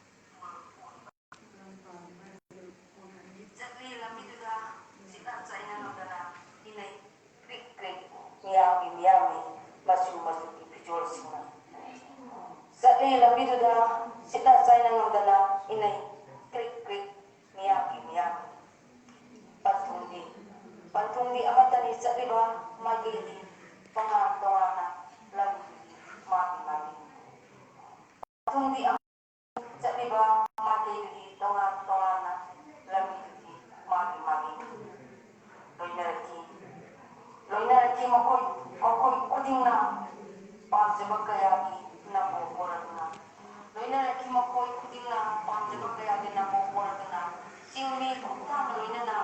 ꯆꯠꯂꯤ ꯂꯝꯕꯤꯗꯨꯗ ꯁꯤꯠꯅ ꯆꯥꯏꯅ ꯉꯝꯗꯅ ꯏꯅꯩ ꯀ꯭ꯔꯤꯛ ꯀ꯭ꯔꯤꯛ ꯃꯤꯌꯥꯝꯒꯤ ꯃꯤꯌꯥꯝꯅꯤ ꯃꯆꯨ ꯃꯆꯨꯒꯤ ꯐꯤꯖꯣꯜꯁꯤꯡꯅ꯫ ꯆꯠꯂꯤ ꯂꯝꯕꯤꯗꯨꯗ ꯁꯤꯠꯅ ꯆꯥꯏꯅ ꯉꯝꯗꯅ ꯏꯅꯩ ꯀ꯭ꯔꯤꯛ ꯀ꯭ꯔꯤꯛ ꯃꯤꯌꯥꯝꯒꯤ ꯃꯤꯌꯥꯝꯅꯤ꯫ ꯄꯟꯊꯨꯡꯗꯤ, ꯄꯟꯊꯨꯡꯗꯤ ꯑꯃꯠꯇꯅꯤ ꯆꯠꯂꯤꯕ ꯃꯥꯏꯀꯩꯗꯤ ꯇꯣꯉꯥꯟ ꯇꯣꯉꯥꯟꯅ ꯂꯝꯕꯤꯗꯤ ꯃꯥꯒꯤ ꯃꯥꯒꯤ꯫ ꯄꯟꯊꯨꯡꯗꯤ ꯆꯠꯂꯤꯕ ꯃꯥꯏꯀꯩꯗꯨꯗꯤ ꯇꯣꯉꯥꯟ ꯇꯣꯉꯥꯟꯅ ꯂꯝꯕꯤꯗꯨꯗꯤ ꯃꯥꯒꯤ ꯃꯥꯒꯤ ꯂꯣꯏꯅꯔꯛꯈꯤ꯫ ꯂꯣꯏꯅꯔꯛꯈꯤ ꯃꯈꯣꯏ, ꯃꯈꯣꯏ ꯈꯨꯗꯤꯡꯅ ꯄꯥꯝꯖꯕ ꯀꯌꯥꯒꯤ ꯅꯝꯕꯣ ꯄꯣꯔꯗꯨꯅ꯫ ꯂꯣꯏꯅꯔꯛꯈꯤ ꯃꯈꯣꯏ ꯈꯨꯗꯤꯡꯅ ꯄꯥꯝꯖꯕ ꯀꯌꯥꯒꯤ ꯅꯝꯕꯣ ꯄꯣꯔꯗꯨꯅ ꯆꯤꯡꯃꯤ ꯈꯣꯡꯊꯥꯡ ꯂꯣꯏꯅꯅ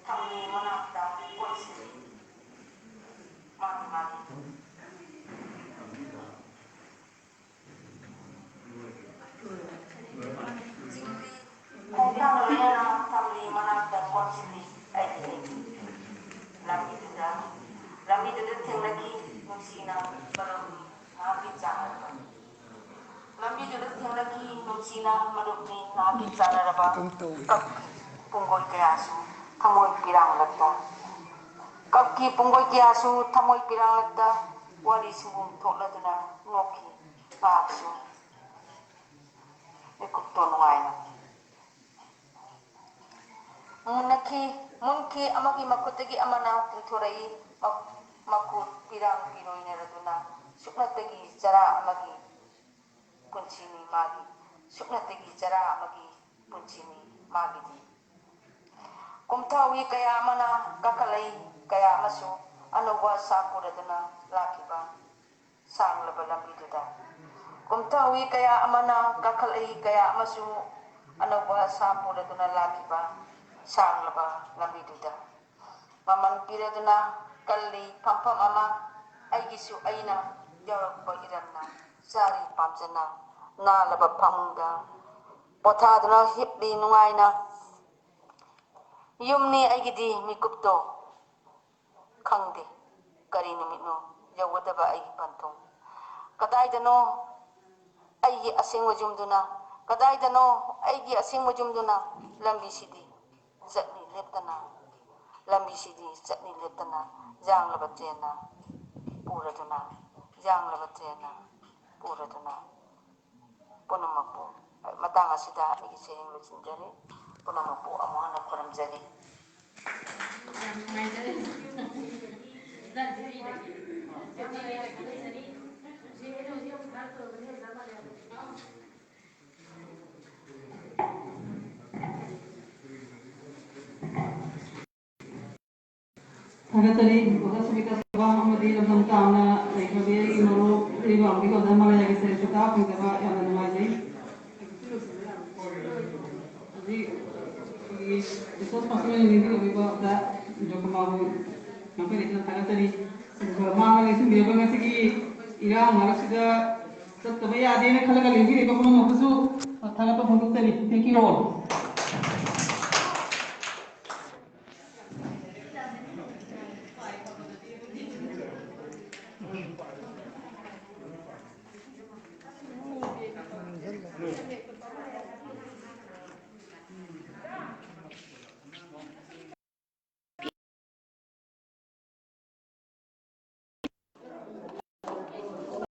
ꯊꯝꯂꯤ ꯃꯅꯥꯛꯇ ꯀꯣꯏꯁꯤꯜꯂꯤ꯫ ꯃꯥꯒꯤ ꯃꯥꯒꯤ꯫ ꯈꯣꯡꯊꯥꯡ ꯂꯣꯏꯅꯅ ꯊꯝꯂꯤ ꯃꯅꯥꯛꯇ ꯀꯣꯟꯁꯤꯜꯂꯤ ꯑꯩꯒꯤ ꯂꯩ꯫ ꯂꯝꯕꯤꯗꯨꯗ ꯃꯔꯨꯞꯅꯤ ꯉꯥꯏꯍꯥꯛꯀꯤ ꯆꯥꯟꯅꯔꯕ꯫ ꯂꯝꯕꯤꯗꯨꯗ ꯊꯦꯡꯅꯈꯤ ꯅꯨꯡꯁꯤꯅ ꯃꯔꯨꯞꯅꯤ ꯉꯥꯏꯍꯥꯛꯀꯤ ꯆꯥꯟꯅꯔꯕ꯫ ꯀꯞꯈꯤ ꯄꯨꯡꯒꯣꯏ ꯀꯌꯥꯁꯨ ꯊꯃꯣꯏ ꯄꯤꯔꯥꯡꯂꯛꯇ꯫ ꯀꯞꯈꯤ ꯄꯨꯡꯒꯣꯏ ꯀꯌꯥꯁꯨ ꯊꯃꯣꯏ ꯄꯤꯔꯥꯡꯂꯛꯇ꯫ ꯋꯥꯔꯤ ꯁꯨꯝꯕꯨꯝ ꯊꯣꯛꯂꯗꯨꯅ ꯅꯣꯛꯈꯤ ꯉꯥꯏꯍꯥꯛꯁꯨ꯫ ꯃꯤꯀꯨꯞꯇꯣ ꯅꯨꯡꯉꯥꯏꯅ ꯃꯨꯟꯅꯈꯤ꯫ ꯃꯨꯟꯈꯤ ꯑꯃꯒꯤ ꯃꯈꯨꯠꯇꯒꯤ ꯑꯃꯅ ꯇꯤꯡꯊꯣꯔꯛꯏ꯫ ꯃ-, ꯃꯈꯨꯠ ꯄꯤꯔꯥꯡ ꯄꯤꯔꯣꯏꯅꯔꯗꯨꯅ ꯁꯨꯞꯅꯇꯒꯤ ꯆꯔꯥ ꯑꯃꯒꯤ ꯄꯨꯟꯁꯤꯅꯤ ꯃꯥꯒꯤ꯫ ꯁꯨꯞꯅꯇꯒꯤ ꯆꯔꯥ ꯑꯃꯒꯤ ꯄꯨꯟꯁꯤꯅꯤ ꯃꯥꯒꯤꯗꯤ꯫ ꯀꯨꯝꯊꯥꯎꯋꯤ ꯀꯌꯥ ꯑꯃꯅ ꯀꯥꯈꯠꯂꯛꯏ, ꯀꯌꯥ ꯑꯃꯁꯨ ꯑꯅꯧꯕ ꯁꯥ ꯄꯨꯔꯗꯨꯅ ꯂꯥꯛꯈꯤꯕ ꯁꯥꯡꯂꯕ ꯂꯝꯕꯤꯗꯨꯗ꯫ ꯀꯨꯝꯊꯥꯎꯋꯤ ꯀꯌꯥ ꯑꯃꯅ ꯀꯥꯈꯠꯂꯛꯏ, ꯀꯌꯥ ꯑꯃꯁꯨ ꯑꯅꯧꯕ ꯁꯥ ꯄꯨꯔꯗꯨꯅ ꯂꯥꯛꯈꯤꯕ ꯁꯥꯡꯂꯕ ꯂꯝꯕꯤꯗꯨꯗ꯫ ꯃꯃꯜ ꯄꯤꯔꯗꯨꯅ ꯀꯜꯂꯤ ꯐꯝꯐꯝ ꯑꯃ, ꯑꯩꯒꯤꯁꯨ ꯑꯩꯅ ꯌꯧꯔꯛꯄ ꯏꯔꯝꯅ ꯆꯥꯔꯤ ꯄꯥꯝꯖꯅ ꯅꯥꯜꯂꯕ ꯐꯃꯨꯡꯗ ꯄꯣꯊꯥꯗꯨꯅ ꯍꯤꯞꯂꯤ ꯅꯨꯡꯉꯥꯏꯅ꯫ ꯌꯨꯝꯅꯤ ꯑꯩꯒꯤꯗꯤ ꯃꯤꯀꯨꯞꯇꯣ ꯈꯪꯗꯦ ꯀꯔꯤ ꯅꯨꯃꯤꯠꯅꯣ ꯌꯧꯒꯗꯕ ꯑꯩꯒꯤ ꯄꯟꯊꯨꯡ꯫ ꯀꯗꯥꯏꯗꯅꯣ ꯑꯩꯒꯤ ꯑꯁꯦꯡꯕ ꯌꯨꯝꯗꯨꯅ? ꯀꯗꯥꯏꯗꯅꯣ ꯑꯩꯒꯤ ꯑꯁꯦꯡꯕ ꯌꯨꯝꯗꯨꯅ? ꯂꯝꯕꯤꯁꯤꯗꯤ ꯆꯠꯅꯤ ꯂꯦꯞꯇꯅ, ꯂꯝꯕꯤꯁꯤꯗꯤ ꯆꯠꯅꯤ ꯂꯦꯞꯇꯅ ꯌꯥꯡꯂꯕ ꯇ꯭ꯔꯦꯟꯅ ꯄꯨꯔꯗꯨꯅ, ꯌꯥꯡꯂꯕ ꯇ꯭ꯔꯦꯟꯅ ꯄꯨꯔꯗꯨꯅ꯫ ꯄꯨꯝꯅꯃꯛꯄꯨ ꯃꯇꯥꯡ ꯑꯁꯤꯗ ꯑꯩꯒꯤ ꯁꯩꯔꯦꯡ ꯂꯣꯏꯁꯤꯟꯖꯔꯤ꯫ ꯄꯨꯝꯅꯃꯛꯄꯨ ꯑꯃꯨꯛ ꯍꯟꯅ ꯈꯨꯔꯨꯝꯖꯔꯤ꯫ ꯌꯥꯝ ꯅꯨꯡꯉꯥꯏꯖꯔꯦ꯫ ꯊꯥꯒꯠꯆꯔꯤ꯫ ꯑꯣꯖꯥ ꯁꯨꯃꯤꯇꯥ ꯁꯕꯥ ꯑꯃꯗꯤ ꯂꯝꯗꯝ ꯇꯥꯝꯅ ꯂꯩꯈ꯭ꯔꯕꯤ ꯑꯩꯒꯤ ꯃꯔꯨꯞ ꯏꯔꯩꯕꯥꯛꯀꯤ ꯑꯣꯖꯥ ꯃꯂꯥꯌꯥꯒꯤ ꯁꯦꯜ ꯁꯤꯇꯥ ꯐꯪꯖꯕ ꯌꯥꯝꯅ ꯅꯨꯡꯉꯥꯏꯖꯩ꯫ ꯍꯧꯖꯤꯛ ꯑꯩꯈꯣꯏꯒꯤ resource person ꯑꯣꯏꯅ ꯂꯦꯡꯕꯤꯔꯛꯂꯤꯕ ꯑꯣꯖꯥ ꯏꯟꯗ꯭ꯔꯀꯨꯃꯥꯔꯕꯨ ꯉꯝꯈꯩ ꯂꯩꯇꯅ ꯊꯥꯒꯠꯆꯔꯤ꯫ ꯑꯗꯨꯒ ꯃꯥꯅ ꯂꯦꯡꯁꯤꯟꯕꯤꯔꯛꯄ ꯉꯁꯤꯒꯤ ꯏꯔꯥꯡ ꯃꯔꯛꯁꯤꯗ ꯆꯠꯇꯕ ꯌꯥꯗꯦꯅ ꯈꯜꯂꯒ ꯂꯦꯡꯕꯤꯔꯛꯄ ꯄꯨꯝꯅꯃꯛꯄꯨꯁꯨ ꯊꯥꯒꯠꯄ ꯐꯣꯡꯗꯣꯛꯆꯔꯤ꯫ Thank you all.